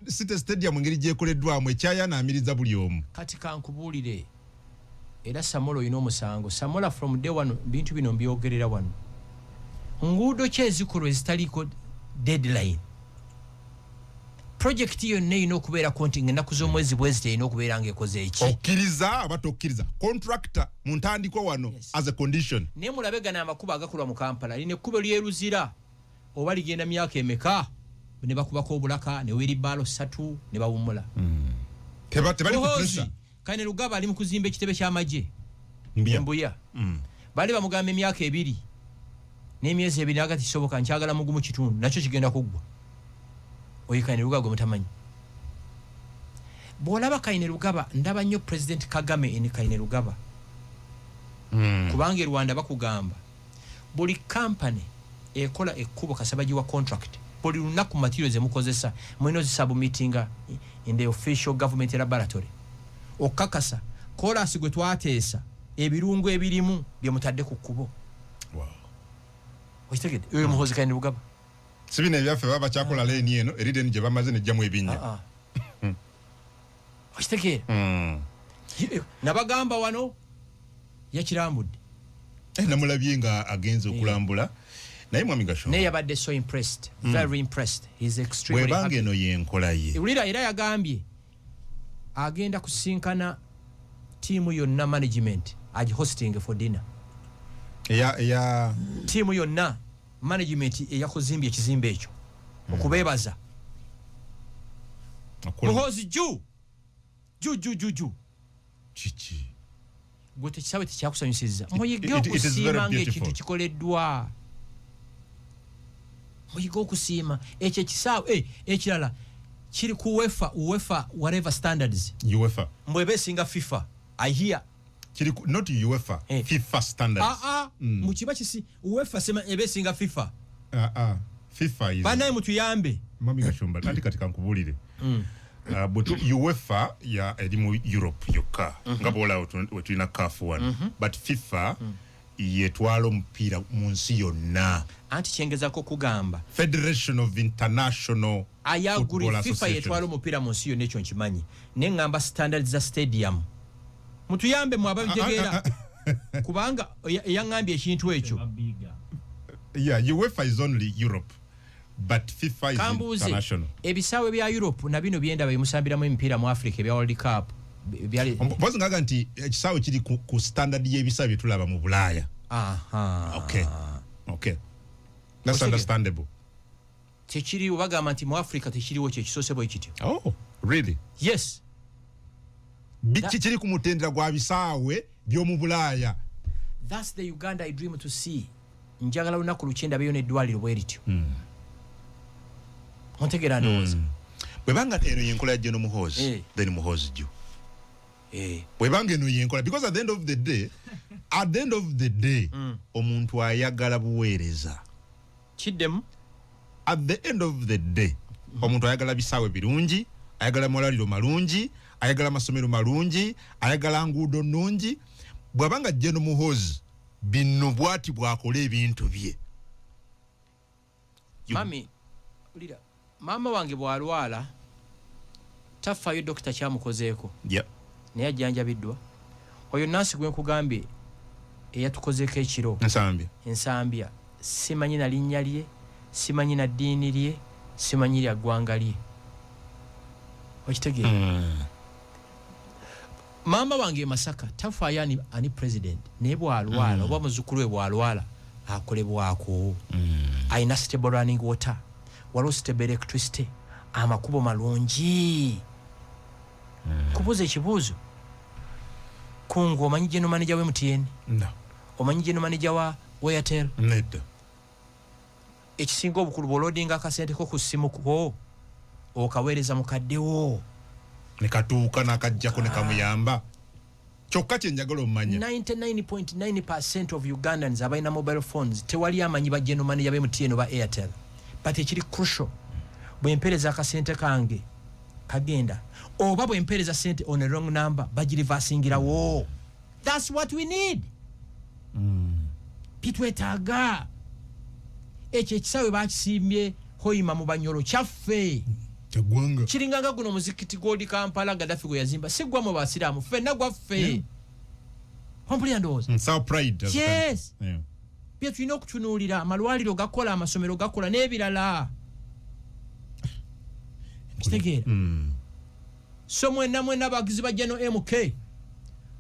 City Stadium engeri gyekoleddwamu ekyayanaamiriza buli omu.
Kati kankubuulire, era Samola olina omusango. Samola, from day one bintu bino mbyogerera wano. Nguudo ki ezikolwa ezitaliiko deadline? Project yonna erina okubeerako nti ngaennaku z'omwezi bwezi terina okubeera ngaekoze eki.
Okkiriza aba tokkiriza, contractor mu ntandikwa wano as a condition.
Naye mulabe gano amakubo agakolwa mu Kampala. Lino ekkubo lyeruzira oba ligenda myaka emeka, ne bakubako obulaka ne wheelbarrow ssatu ne bawummula.
Tebali ku
Muhoozi
pressure.
Kainerugaba ali mu kuzimba ekitebe ky'amagye.
Mbya.
Embuya baali bamugamba emyaka 2 n'emyezi 2, agati kisoboka, nkyagala mugumu kitundu nakyo kigenda kuggwa. Oyo Kainerugaba gwe mutamanyi. Bw'olaba Kainerugaba, ndaba nnyo President Kagame in Kainerugaba, kubanga e Rwanda bakugamba buli kampany ekola ekkubo kasabagiwa contract, buli lunaku materials zemukozesa mulina ozisubmittinga in the official government laboratory okukakasa kolasi gwe twateesa ebirungo ebirimu bye mutadde ku kkubo. Okitegedde? Oyo Muhozi Kainerugaba.
Si bino ebyaffe baba bakyakola leeni eno eri leeni gye bamaze nejjamu ebinnya.
Ah, ah. Okitegeera? Nabagamba wano yakirambudde.
Namulabye nga agenze okulambula, naye mwami Gashumba,
naye yabadde so impressed, very impressed. He's extremely
bwebanga
happy.
Eno yenkola ye.
Wulira, era yagambye agenda kusinkana tiimu yonna, management agihosting for dinner.
Eya
Tiimu yonna, management eyakuzimbye ekizimbe ekyo, okubeebaza. Muhoozi ju ju ju ju ju.
Kiki?
Gwe tekisawe tekyakusanyusiza? Muyige
It is very
okusiima ngaekintu
beautiful.
kikoleddwa. Muyige okusiima ekyo ekisaawe. Ekirala kiri ku UEFA whatever standards.
UEFA.
Mbweba esinga FIFA, I hear.
Kiri not UEFA. FIFA standards.
Aa, mukiba kisi UEFA sema eba esinga FIFA.
Ah, ah. FIFA is
Banaye mutuyambe.
Mami Gashumba, anti kati kankubuulire. UEFA ya eri mu Europe yokka, nga bwolaba we tulina CAF wano, but FIFA yetwala omupiira mu nsi yonna.
Anti kyengezako okugamba,
Federation of International
ayaguri
Football
FIFA
Associations.
yetwala omupiira mu nsi yonna, ekyo nkimanyi, naye ŋŋamba standards za stadium. Mutuyambe mwe ababitegeera, kubanga eyaŋŋambye ekintu ekyo.
Yeah, UEFA is only Europe, but FIFA is
Kambuuze,
international.
ebisaawe bya Europe na bino byendaba emusambiramu emipiira mu Africa ebya World Cup byali
Mpozi ngaga nti ekisaawe kiri ku standard y'ebisaawe bye tulaba mu Bulaaya.
Aha.
Okay, that's understandable.
Tekiriwo, bagamba nti mu Africa tekiriwo, kyekisoose bwe kityo.
Oh, really?
Yes.
Kiri ku mutendera gwa bisaawe by'omu Bulaaya.
That's the Uganda I dream to see. Njagala lunaku lukyendabeyo n'eddwaliro bwe lityo. Ontegeera ndowooza?
Bwebanga eno yenkola ya General Muhoozi, then Muhoozi jjo. Bwebanga eno yenkola, because at the end of the day, at the end of the day, omuntu ayagala buweereza.
Kiddemu.
At the end of the day, omuntu ayagala bisaawe birungi, ayagala malwaliro malungi, ayagala masomero malungi, ayagala nguudo nnungi. Bw'abanga General Muhoozi bino bwati bw'akola ebintu bye.
Mami, wulira, maama wange bw'alwala tafaayo dokita kyamukozeeko, naye ajjanjabiddwa oyo nansi gwe nkugambye eyatukozeeko ekiro.
Nsambya.
Ensambya. Simanyi na linnya lye, simanyi na ddiini lye, simanyi lya ggwanga lye. Okitegeera? Maama wange e Masaka tafaayo ani president, naye bw'alwala oba muzzukulu we bw'alwala akolebwako. Alina stable running water, waliwo stable electricity, amakubo malungi. Kubuuza ekibuuzo, Kungu, omanyi general manager wa MTN?
No.
Omanyi general manager wa Airtel?
Nedda.
Ekisinga obukulu, bw'oloadinga akasente ko ku ssimu ko, okaweereza mukaddewo.
Ne katuuka n'akajjako ne kamuyamba. Kyokka kye njagala omumanya,
99.9% of Ugandans abalina mobile phones tewali amanyi ba general manager ba MTN oba Airtel. But ekiri crucial, bwempeereza akasente kange kagenda, oba bwempeereza sente on a wrong number bagireversingirawo. That's what we need. Bitwetaaga. Ekyo ekisaawe bakisimbye Hoima mu Banyolo kyaffe.
Kyaggwanga.
Kiringanga guno omuzikiti gwoli Kampala, Gaddafi gwe yazimba, si gwamu basiraamu, ffenna gwaffe. Ompulira ndowooza?
It's our pride as a country.
Bye tulina okutunuulira: amalwaliro gakola, amasomero gakola n'ebirala. Kitegeera? So mwenna mwenna abawagizi ba General MK,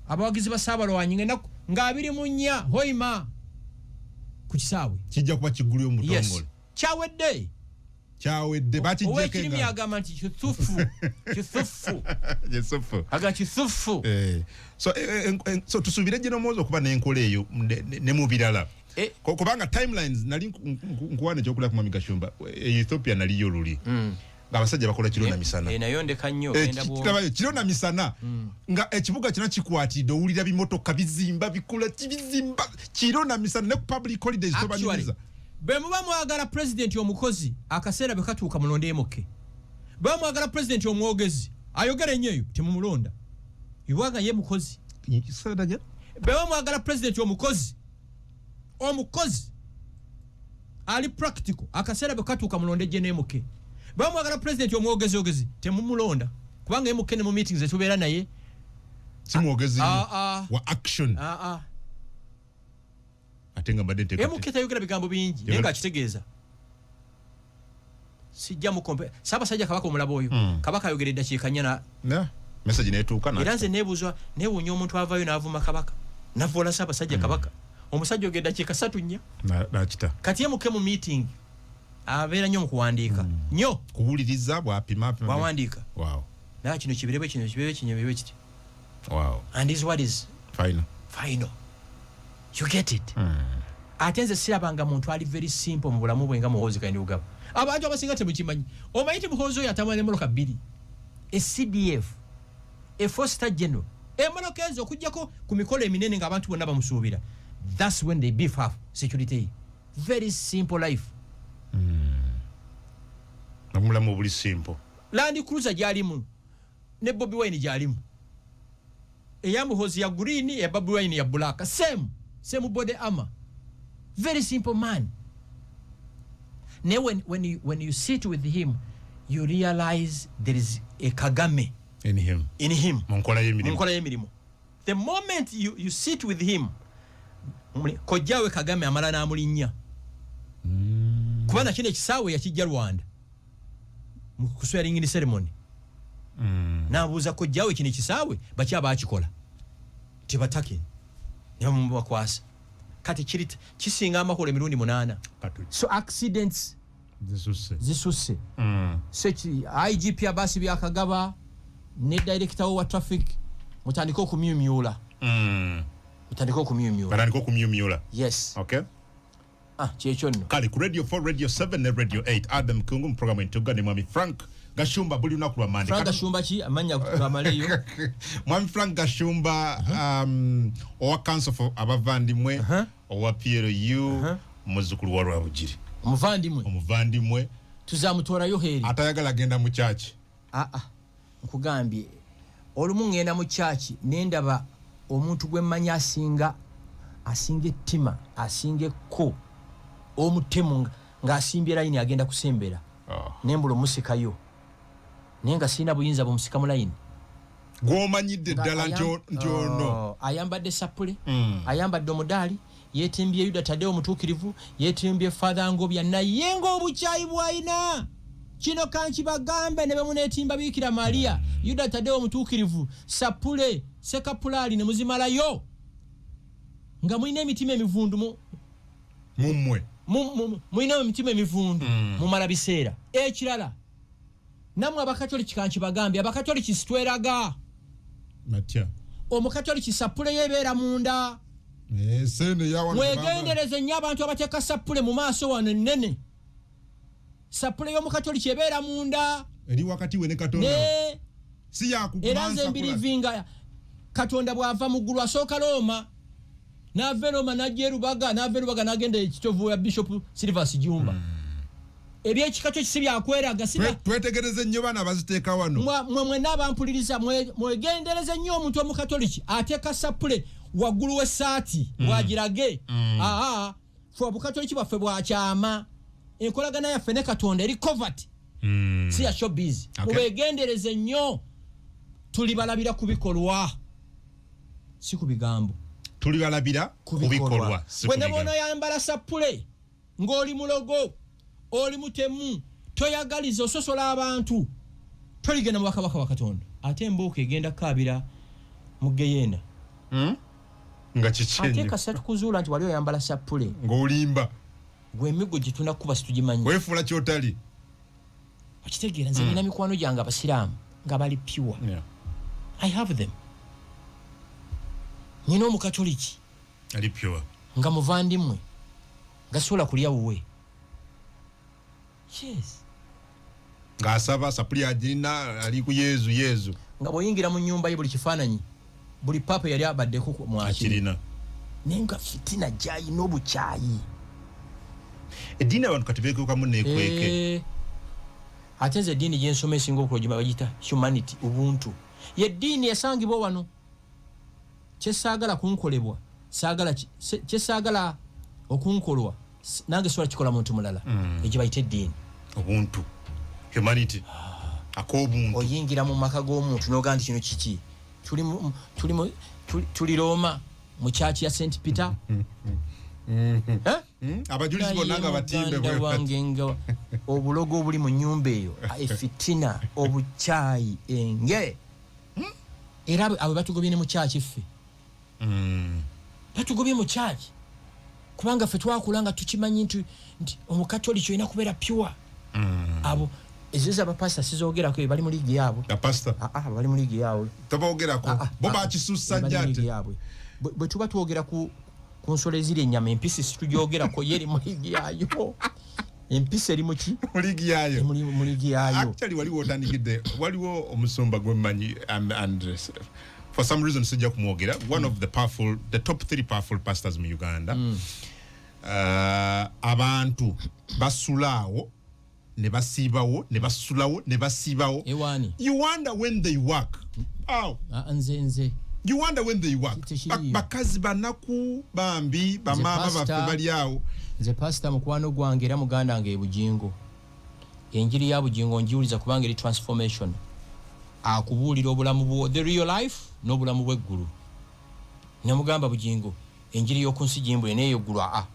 abawagizi ba Ssaabalwanyi, ng'ennaku nga 24 Hoima ku kisaawe.
Kijja kuba kigulyo mu butongole.
Kyawedde.
Kyawedde, bakiggyeko
Owekirimi
engalo.
agamba nti kitufu, kitufu.
Yusufu.
Aga kitufu.
So tusuubire General Muhoozi okuba n'enkola eyo ne mu birala. Kubanga timelines nali nkuwana ekyokulya ku Mwami Gashumba, Ethiopia naliyo luli ng'abasajja bakola kiro na misana.
Nayo ndeka nnyo. Genda
Kirabayo kiro na misana nga ekibuga kyonna kikwatidde, owulira bimotoka bizimba, bikola kibizimba kiro na misana, ne ku public holidays
Actually,
tobanyumiza.
Bwe muba mwagala pulezidenti omukozi, akaseera bwe katuuka mulonde MK. Bwe mwagala pulezidenti omwogezi ayogera ennyo, eyo temumulonda, iwaga ye mukozi. Bwe muba mwagala pulezidenti omukozi, omukozi ali practical, akaseera bwe katuuka mulonde gye MK. Bwe mwagala pulezidenti omwogeziogezi, temumulonda, kubanga MK ne mu meetings etubeera naye
Si mwogezi nnyo.
Ah, ah.
Wa action.
Ah, ah.
Ate nga mbadde nteeka
MK tayogera bigambo bingi, naye ng'akitegeeza. Sijja mukompe Ssaabasajja Kabaka omulaba oyo. Kabaka ayogera eddakiika 4 na
Na, message netuuka
Era nze neebuuza, neewuunya omuntu avaayo n'avuma Kabaka, navoola Ssaabasajja Kabaka. Omusajja ogera eddakiika 3, 4.
Nakita.
Kati MK mu meeting abeera nnyo mu kuwandiika nnyo.
Kuwuliriza bwapima apima.
Bwawandiika. Naye kino kibirebwe, kino kibirebwe, kino kibirebwe kiti. And his word is
final.
Final. You get it? Ate nze sirabanga muntu ali very simple mu bulamu bwe nga Muhoozi Kainerugaba. Abantu abasinga temukimanyi. Omanyi nti Muhoozi oyo atambula n'emmotoka bbiri, e CDF, e four-star general. Emmotoka ezo okugjako ku mikolo eminene ng'abantu bonna bamusuubira, that's when they beef up security. Very simple life.
Omulamu obuli simple.
Land Cruiser gyalimu ne Bobi Wine gyalimu, eya Muhoozi ya green, ya Bobi Wine ya black, same same body armor. Very simple man. Naye when you sit with him, you realize there is a Kagame
in him.
In him.
Mu nkola
mu
y'emirimu.
Nkola y'emirimu. The moment you sit with him, kojjaawe Kagame amala n'amulinnya, kuba nakino ekisaawe yakijja Rwanda mu kuswearing ceremony. N'abuuza kojjaawe, kino ekisaawe baki abaakikola? Tibatake nebamubakwasa. Kati kiri kisinga amakolo emirundi 8.
Katu
So accidents
zisusse.
Zisusse. So IGP Abasi Byakagaba ne director wa traffic Mutandike okumyumyula. Mutandike okumyumyula.
Batandike okumyumyula.
Yes.
Okay.
Ah, kyekyo nno.
Kale ku Radio 4, Radio 7 ne Radio 8, Adam Kungu mu programu Entugga ne Mwami Frank Gashumba buli lunaku lwa Mande.
Frank Gashumba ki? Amannya gamaleyo.
Mwami Frank Gashumba, owa Council for Abavandimwe, owa PLU, muzzukulu wa Rwabugiri.
Omuvandimwe.
Omuvandimwe.
Tuzamutorayo heri.
Atayagala agenda mu church.
Ah ah. Nkugambye olumu ngenda mu church nendaba omuntu gwe mmanyi asinga ettima, asinga ekko, omutemu ng'asimbye layini agenda kusembera. Nembula omusikayo. Naye nga sirina buyinza bumusika mu layini.
Gw'omanyidde ddala nti ono.
Oh, ayambadde sappule, ayambadde omudaali, yeetimbye Yuda Tadeo omutuukirivu, yeetimbye Father Ngobya, naye ng'obukyayi bw'alina. Kino kankibagambe ne bemuneetimba Biikira Maria, Yuda Tadeo omutuukirivu, sappule, sekapulaali ne muzimalayo. Nga mulina emitima emivundu
mummwe.
Mulina emitima emivundu, mumala biseera. Ekirala, nammwe Abakatoliki kankibagambye, Abakatoliki sitweraga.
Matya.
Omukatoliki sappule ye ebeera munda.
Sente ya wano.
Mwegendereze nnyo abantu abateeka sappule mu maaso wano ennene. Sappule y'Omukatoliki ebeera munda.
Eri wakati we ne Katonda. Si ya kukumansa.
Era nze mbirivinga Katonda bw'ava mu ggulu asooka Roma. N'ava e Roma n'ajja e Rubaga, n'ava e Rubaga n'agenda e Kitovu ya Bishop Silvers Jumba. Ebyekika kyo si byakweraga, si bya-
Twetegereze nnyo baana abaziteeka wano.
Mwe mwenna abampuliriza, mwegendereze nnyo omuntu Omukatoliki ateeka sappule waggulu w'essaati bw'agirage. Aa, ffe Obukatoliki bwaffe bwakyama. Enkolagana yaffe ne Katonda eri covert. Si ya showbiz. Mubeegendereze nnyo, tulibalabira ku bikolwa, si ku bigambo.
Tulibalabira ku bikolwa, si ku
Bwe ne
bigambo.
bw'onoyambala sappule ng'oli mulogo, oli mutemu, toyagaliza, ososola abantu, toligenda mu bwakabaka bwa Katonda. Ate embuuka egenda kukaabira mu Geyeena.
Nga kiki
Ate
ennyo?
kasita tukuzuula nti wali oyambala sappule,
Ng'olimba.
Gwe emiggo gye tunakuba situgimanyi.
Weefuula ky'otali.
Okitegeera, nze nina mikwano gyange Abasiraamu nga bali pure. I have them. Nina Omukatoliki
Ali pure.
nga muvandimwe, nga sobola kulya wuwe. Yes.
Ng'asaba sapuli agirina, ali ku Yezu, Yezu.
Nga bw'oyingira mu nnyumba ye buli kifaananyi, buli paapa yali abaddeko mwakiri.
Akirina.
Naye nga fitina gy'ayina, obukyayi.
Eddiini abantu kati beekwekamu neekweke.
Ate nze eddiini gyensoma esinga okulojima bagiyita humanity, ubuntu. Ye ddiini esangibwa wano. Kyesaagala kunkolebwa, saagala kyesaagala okunkolwa, nange sobola kikola muntu mulala. Egyo bayita eddiini.
Obuntu, humanity, ak'obuntu.
Oyingira mu maka g'omuntu n'ogamba nti kino kiki? Tuli Roma mu church ya St Peter. Eh?
Abajulizi bonna nga batimbe
Naye
bwe
muganda
bati.
wange nga obulogo obuli mu nnyumba eyo, efitina, obukyayi, enge. Era abo batugobye ne mu church ffe. Batugobye mu church. Kubanga ffe twakula nga tukimanyi nti Omukatoliki olina kubeera pure. Abo ezo z'abapasita sizoogerako, bali mu liigi yaabwe.
Abapasita?
Ah, ah, bali mu liigi yaabwe.
Tobogerako.
Ah, ah,
Bo
ah,
bakisussa
bali
nnyo
mu liigi
ate.
yaabwe. Bwe tuba twogera ku nsolo eziri ennyama, empisi situgyogerako, ye eri mu liigi yaayo. Empisi eri mu ki?
Mu liigi yaayo.
Mu liigi yaayo.
Actually, waliwo otandikidde, waliwo omusumba gwe mmanyi, and for some reason sijja kumwogera, one of the powerful, the top 3 powerful pastors mu Uganda. Abantu basulaawo ne basiibawo ne basulawo ne basiibawo.
Ewaani?
You wonder when they work. Oh.
Ah, nze.
You wonder when they work.
Tekiriiyo.
Bakazi banaku bambi, bamaama
Pastor.
baffe bali awo.
Nze pasita mukwano gwange era muganda wange e Bugingo. Enjiri ya Bugingo njiwuliza kubanga eri transformation. Akubuulira obulamu bwo, the real life n'obulamu bw'eggulu. Namugamba Bugingo, enjiri y'oku nsi gimbule n'eyo eggulu aa.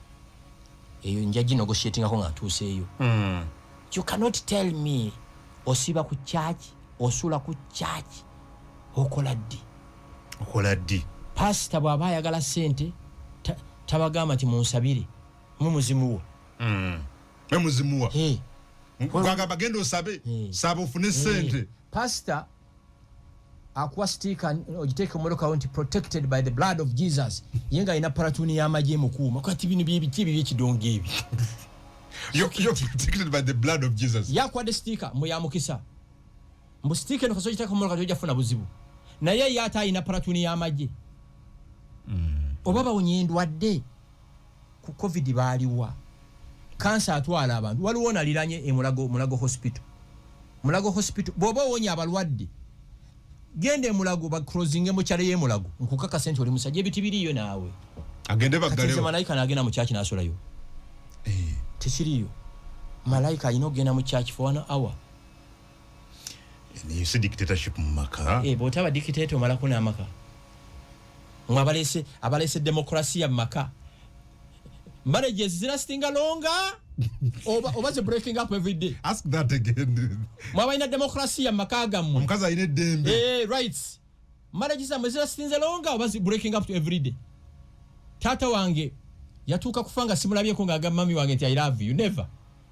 Eyo nja ginegotiatingako nga ntuuseeyo. You cannot tell me osiba ku church, osula ku church, okola ddi?
Okola ddi?
Pasita bw'aba ayagala ssente, tabagamba nti munsabire, mumuzimuwa.
Mwe muzimuwa.
Hey.
Gwagamba genda osabe, saba ofune ssente.
Pasita Akuwa sticker ogiteeke mumotoka nti "Protected by the blood of Jesus", ye nga alina platoon y'amagye emukuuma. Kati bino byebiki ebyo byekidongo ebyo?
You're protected by the blood of Jesus.
Yakuwadde sticker mbu yamukisa, mbu sticker eno kasita ogiteeka mumotoka tojja kufuna buzibu, naye ye ate alina platoon y'amagye. Oba bawonya endwadde ku COVID baaliwa? Kansa atwala abantu. Waliwo naliranye emulago, Mulago Hospital. Mulago Hospital, bw'oba owonya abalwadde, genda emulago baclosinge mukyalo y'emulago, nkukakase nti oli musajja, ebiti biriyo naawe.
Agende
Kati nze
baggalewo.
Malayika nagenda mu kyaki nasulayo? Tekiriyo. Malayika alina okugenda mu kyaki for one hour?
You see dictatorship mu maka.
Eh, bw'otaba dictator omalako n'amaka. Mwe abalese demokrasiya mu maka, marriages zilastinga longer oba ze breaking up every day?
Ask that again.
Mwe abalina demokrasiya mu maka gammwe.
Omukazi alina eddembe.
Eh, rights, marriages zammwe zilastinze longer oba zi breaking up every day? Taata wange yatuuka kufa nga simulabyeko ng'agamba mami wange nti "I love you". Never.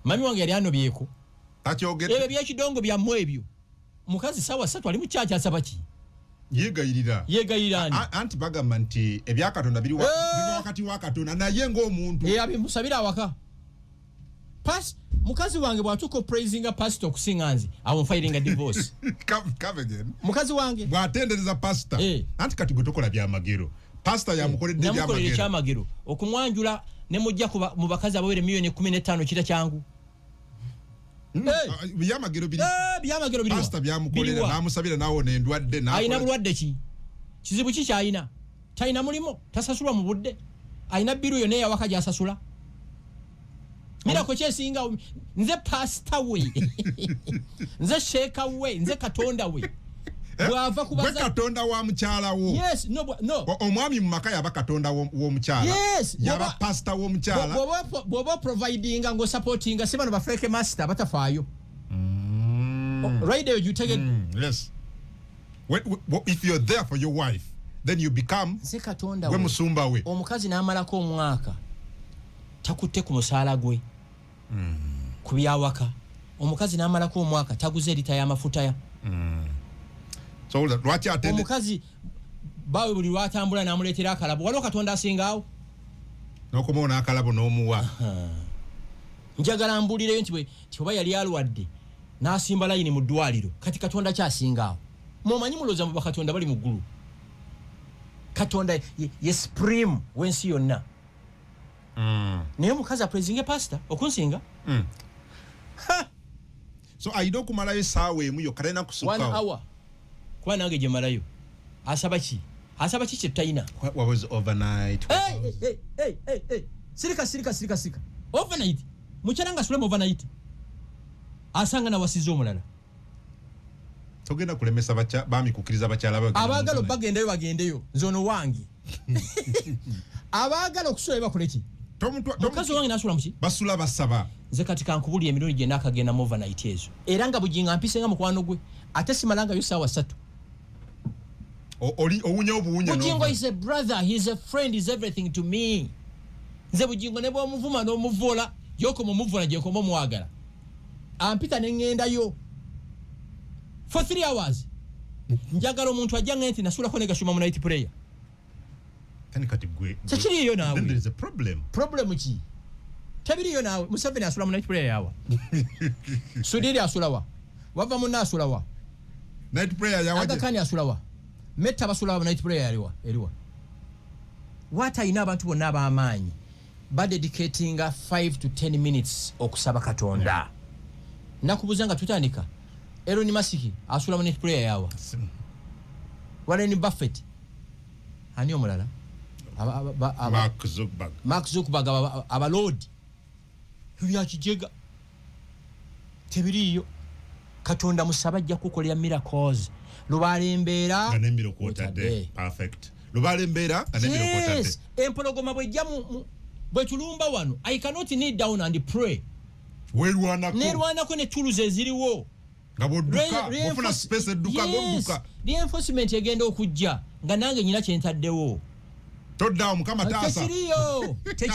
Mami wange yali anobyeko.
Takyogedde.
Ebyo byekidongo byammwe ebyo. Mukazi sawa 3 ali mu kyaki, asaba ki?
Yeegayirira.
Yeegayirira ani?
Anti bagamba nti ebyakatonda biri biba wakati wa Katonda naye ng'omuntu.
Eh, abimusabira awaka. Pas mukazi wange bw'atuuka opraisinga pastor okusinga nze, awo nfilinga divorce.
Come again.
Mukazi wange
bw'atendereza pasita. Anti kati gwe tokola byamagero, pasita yamukoledde
Namukolera
ebyamagero.
Ekyamagero okumwanjula ne mujja mu bakazi abawere miliyoni 15, kita kyangu.
Ah, byamagero biri.
Eh, byamagero biriwa?
Pasita byamukolera.
Biriwa?
N'amusabira nawo nendwadde.
Alina bulwadde ki? Kizibu ki kyalina? Talina mulimu, tasasulwa mu budde, alina bill yonna eyawaka gyasasula. Miracle kyesinga, nze pasita we, nze sheeka we, nze Katonda we, bwava ku
Gwe
baza
Katonda wa mukyala wo.
Yes, no, no.
Omwami mu maka yaba Katonda w'omukyala.
Yes,
Yaba pasita w'omukyala.
Bw'oba providinga ng'osupportinga, si bano ba fake master batafaayo. Right eyo gyutegedde?
Yes. If you're there for your wife, then you become
Nze Katonda
gwe
we.
Musumba we.
Omukazi n'amalako omwaka takutte ku musaala gwe ku byawaka, omukazi n'amalako omwaka taguze erita y'amafuta ya
So lwaki atende
Omukazi bawe buli lwatambula n'amuleetera akalabo. Waliwo Katonda asingaawo?
N'okomawo n'akalabo n'omuwa.
Njagala mbuulireyo nti nti oba yali alwadde n'asimba layini mu ddwaliro, kati Katonda kyasingaawo? Mumanyi mulowooza mu bakatonda bali mu ggulu. Katonda ye supreme w'ensi yonna, naye omukazi apraisinge pasita okunsinga.
So alina okumalayo essaawa emu yokka, talina
One
kusukkawo.
hour, kuba nange gye malayo. Asaba ki? Asaba ki kyetutalina?
What was overnight?
Hey, hey, hey, hey, hey. Sirika, sirika, sirika, sirika. Overnight, mukyala nga sulemu overnight, asanga nawasiza omulala.
Togenda kulemesa baami kukkiriza bakyala bagenda mu
Abaagala
overnight.
bagendeyo, bagendeyo. Nze ono wange. Abaagala okusulayo bakole ki? Mukazi wange nasula muki?
Basula basaba.
Nze kati kankubulira emirundi gye naakagenda mu overnight ezo, era nga bujinga mpise nga mukwano gwe, ate simalangayo saawa 3.
Oli owunya obuwunya.
Bujingo
n'ova.
is a brother, he's a friend, is everything to me. Nze Bujingo ne bwomuvuma n'omuvola, gyokoma omuvola, gyekoma omwagala. Ampita neŋŋendayo for 3 hours. Njagala omuntu ajja nge nti nasulako ne Gashumba mu night prayer.
Then kati gwe
Tekiriiyo naawe.
Then there is a problem.
Problem ki? Tebiriyo naawe. Museveni asula mu night prayer yawa? Sudiri asulawa? Wava munna asulawa?
Night prayer yawaje?
Aga Khan asulawa? Metta basulawa? Mu night prayer yaliwa eriwa? Waata alina abantu bonna ab'amaanyi badedicatinga 5 to 10 minutes okusaba Katonda. Nakubuuza nga tutandika, Elon Musk asula mu night prayer yawa? Warren Buffett, ani omulala?
Mark Zuckerberg.
Mark Zuckerberg, abaloodi byakijega tebiriiyo. Katonda musaba, ajja kukolera miracles. Lubaala embeera
Nga n'emmiro kwotadde. Perfect. Lubaala embeera nga n'emmiro kwotadde.
Yes, empologoma bwejja bwetulumba wano, I cannot kneel down and pray.
Weerwanako.
Nerwanako ne tools eziriwo.
Nga bwodduka ofuna space, edduka ng'odduka.
Reinforcement egenda okujja nga nange nyina kyentaddewo.
Toddaawo, Mukama taasa.
Tekiriyo.